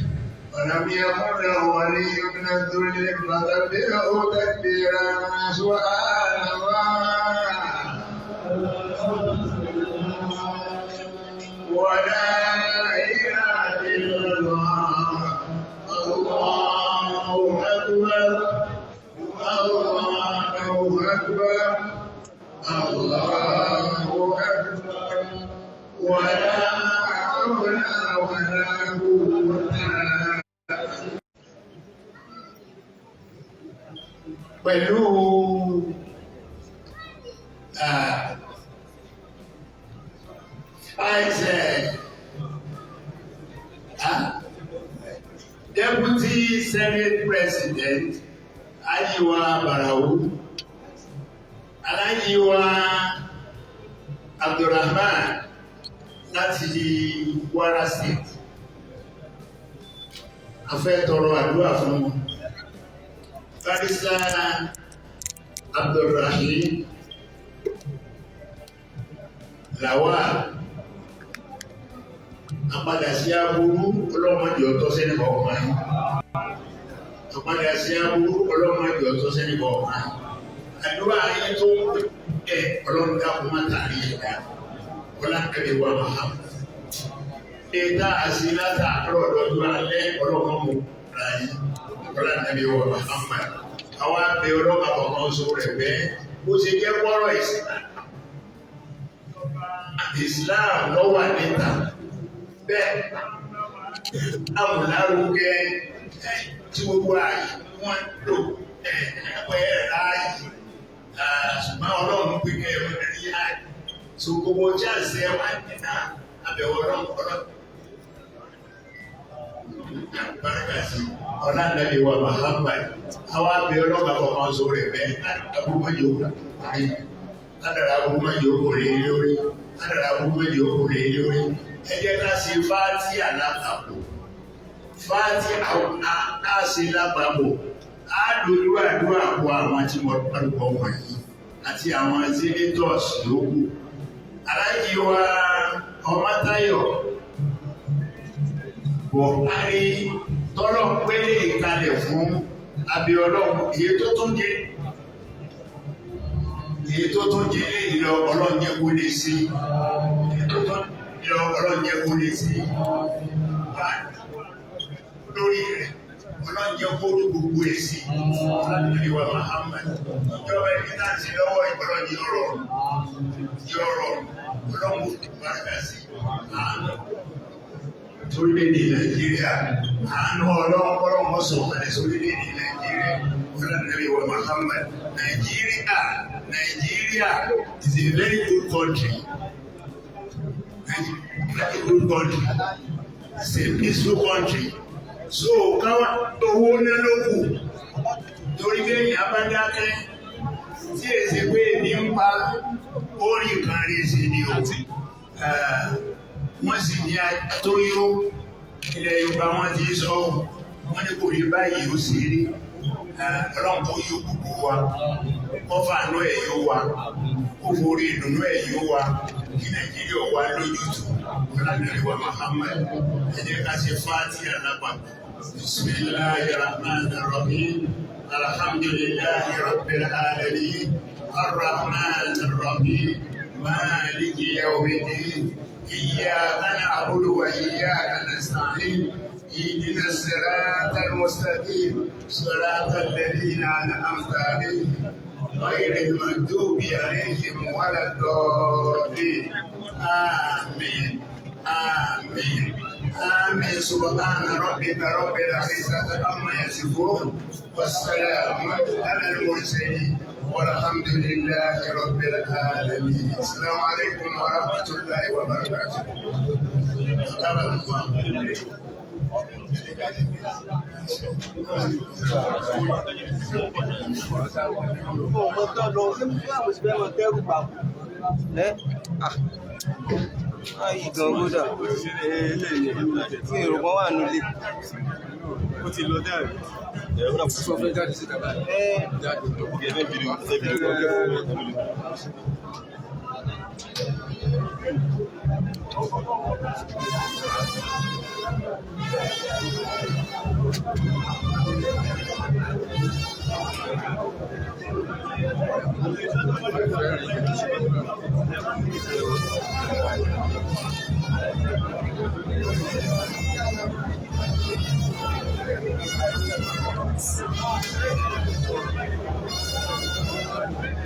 ولم يكن له ولي من الذل فكبره تكبيرا. سبحان الله ولا إله إلا الله. الله أكبر. الله أكبر. الله أكبر. ولا حول ولا قوة. Pẹ̀lú vice deputy senate president Ajiwa Barau, Alhaji Abdulrahman láti Kwara State, a fẹ́ tọrọ àdúrà fún wọn. Barrister Abdulrahim Lawal, àpadà sí aburú ọlọ́mọdé ọ̀tọ́ sẹ́ni kọ̀ọ̀kan yìí. Àpadà sí aburú ọlọ́mọdé ọ̀tọ́ sẹ́ni kọ̀ọ̀kan yìí. Àdúrà yín tó ń pè é ọlọ́run dákun má tàrí ẹ̀dá. Ọlákẹ́lẹ́ wa Muhammad. Ṣé tá a sí látàárọ̀ lọ́jọ́ alẹ́ ọlọ́mọ mọ̀ ra yín? Ọlákẹ́lẹ́ wa Muhammad. Àwọn abẹ ọlọ́mọ àbọ̀kan sọ rẹ̀ bẹ́ẹ̀. Bó ṣe jẹ́ wọ́rọ̀ Islam. Islam ló wà níta. Bẹ́ẹ̀ amúlárugẹ tí gbogbo ààyè wọ́n lò ẹ̀ẹ́dẹ́gbẹ́ ráàyè. Ṣùgbọ́n ọlọ́run pé kẹ́ ẹ̀ rí ààyè. So gbogbo chance ẹ wá ní náà abẹ̀wò ọlọ́run ọlọ́run. Bárẹ́kà sí Ọ̀làǹdàlẹ̀ wa Muhammad àwa abẹ ọlọ́gà kọ̀ọ̀kan sórí ẹ̀ abúmọ̀jì òkú ládàrá abúmọ̀jì òkú rẹ̀ lórí ládàrá abúmọ̀jì òkú rẹ̀ lórí. Ẹ jẹ́ ká ṣe fáátì àlápapọ̀, fáátì àṣẹ lápapọ̀, á dojú àdúrà kọ àwọn tí mo dárúkọ wọ̀nyí àti àwọn senators yòókù. Aláàjì wa Ọmọ́táyọ̀ Buhari tọ́lọ̀ pélé ìkalẹ̀ fún abiyọlọ́run, èyí tó tún jẹ́ èyí tó tún jẹ́ léyìí lọ, Ọlọ́run jẹ́ kó lè sí, èyí tó tún lọ, Ọlọ́run jẹ́ kó lè sí lórí rẹ̀, Ọlọ́run jẹ́ kó rí gbogbo ẹ̀ sí. Ọlọ́run wa Muhammad, ìjọba ẹni náà ti lọ́wọ́ ìgbọ́dọ̀ yóò rọrùn, yóò rọrùn, Ọlọ́run kò báraka sí àánú sórílẹ̀-èdè Nàìjíríà, àánú Ọlọ́run ọlọ́run sọ̀kalẹ̀ sórílẹ̀-èdè Nàìjíríà. Ọlọ́run wa Muhammad, Nàìjíríà, Nàìjíríà is a very good country, very good country. It's a peaceful country. So káwá owó ná ló kù, torí bẹ́ẹ̀ abádákẹ́ tí èsì pé èmi ń pa orí kan rí sí ni o. Wọ́n sì ní àtóyó ilẹ̀ Yorùbá, wọ́n ti sọ, wọ́n ní kò rí báyìí ó sì rí. Ọlọ́run kò yó gbogbo wa, kó fàánú ẹ̀ yó wa, kó forí ìdùnnú ẹ̀ yó wa, kí Nàìjíríà wà lójútùú. Ọlọ́run wa Muhammad, ẹ jẹ́ ká ṣe Fátíà lápapọ̀. Bismillahir Rahmanir Rahim. Alhamdulillahi Rabbil Alamin. Arrahmanir Rahim. Maliki Yawmiddin. إياك نعبد وإياك نستعين. اهدنا الصراط المستقيم، صراط الذين أنعمت عليهم، غير المغضوب عليهم ولا الضالين. آمين آمين آمين. سبحان ربك رب العزة عما يصفون، والسلام على المرسلين، والحمد لله رب العالمين. السلام عليكم ورحمة الله وبركاته. Mo tọ́ lọ sí báwo ṣe fẹ́ mọ kẹ́rù bà ẹ́ ayi gan kódà mi ò rò pọ́n wà nílé. Ó ti lọ dáa. Sọ fẹ́ jáde síta báyìí. Jáde. Ẹ fẹ́ fídíò, ẹ fẹ́ fídíò.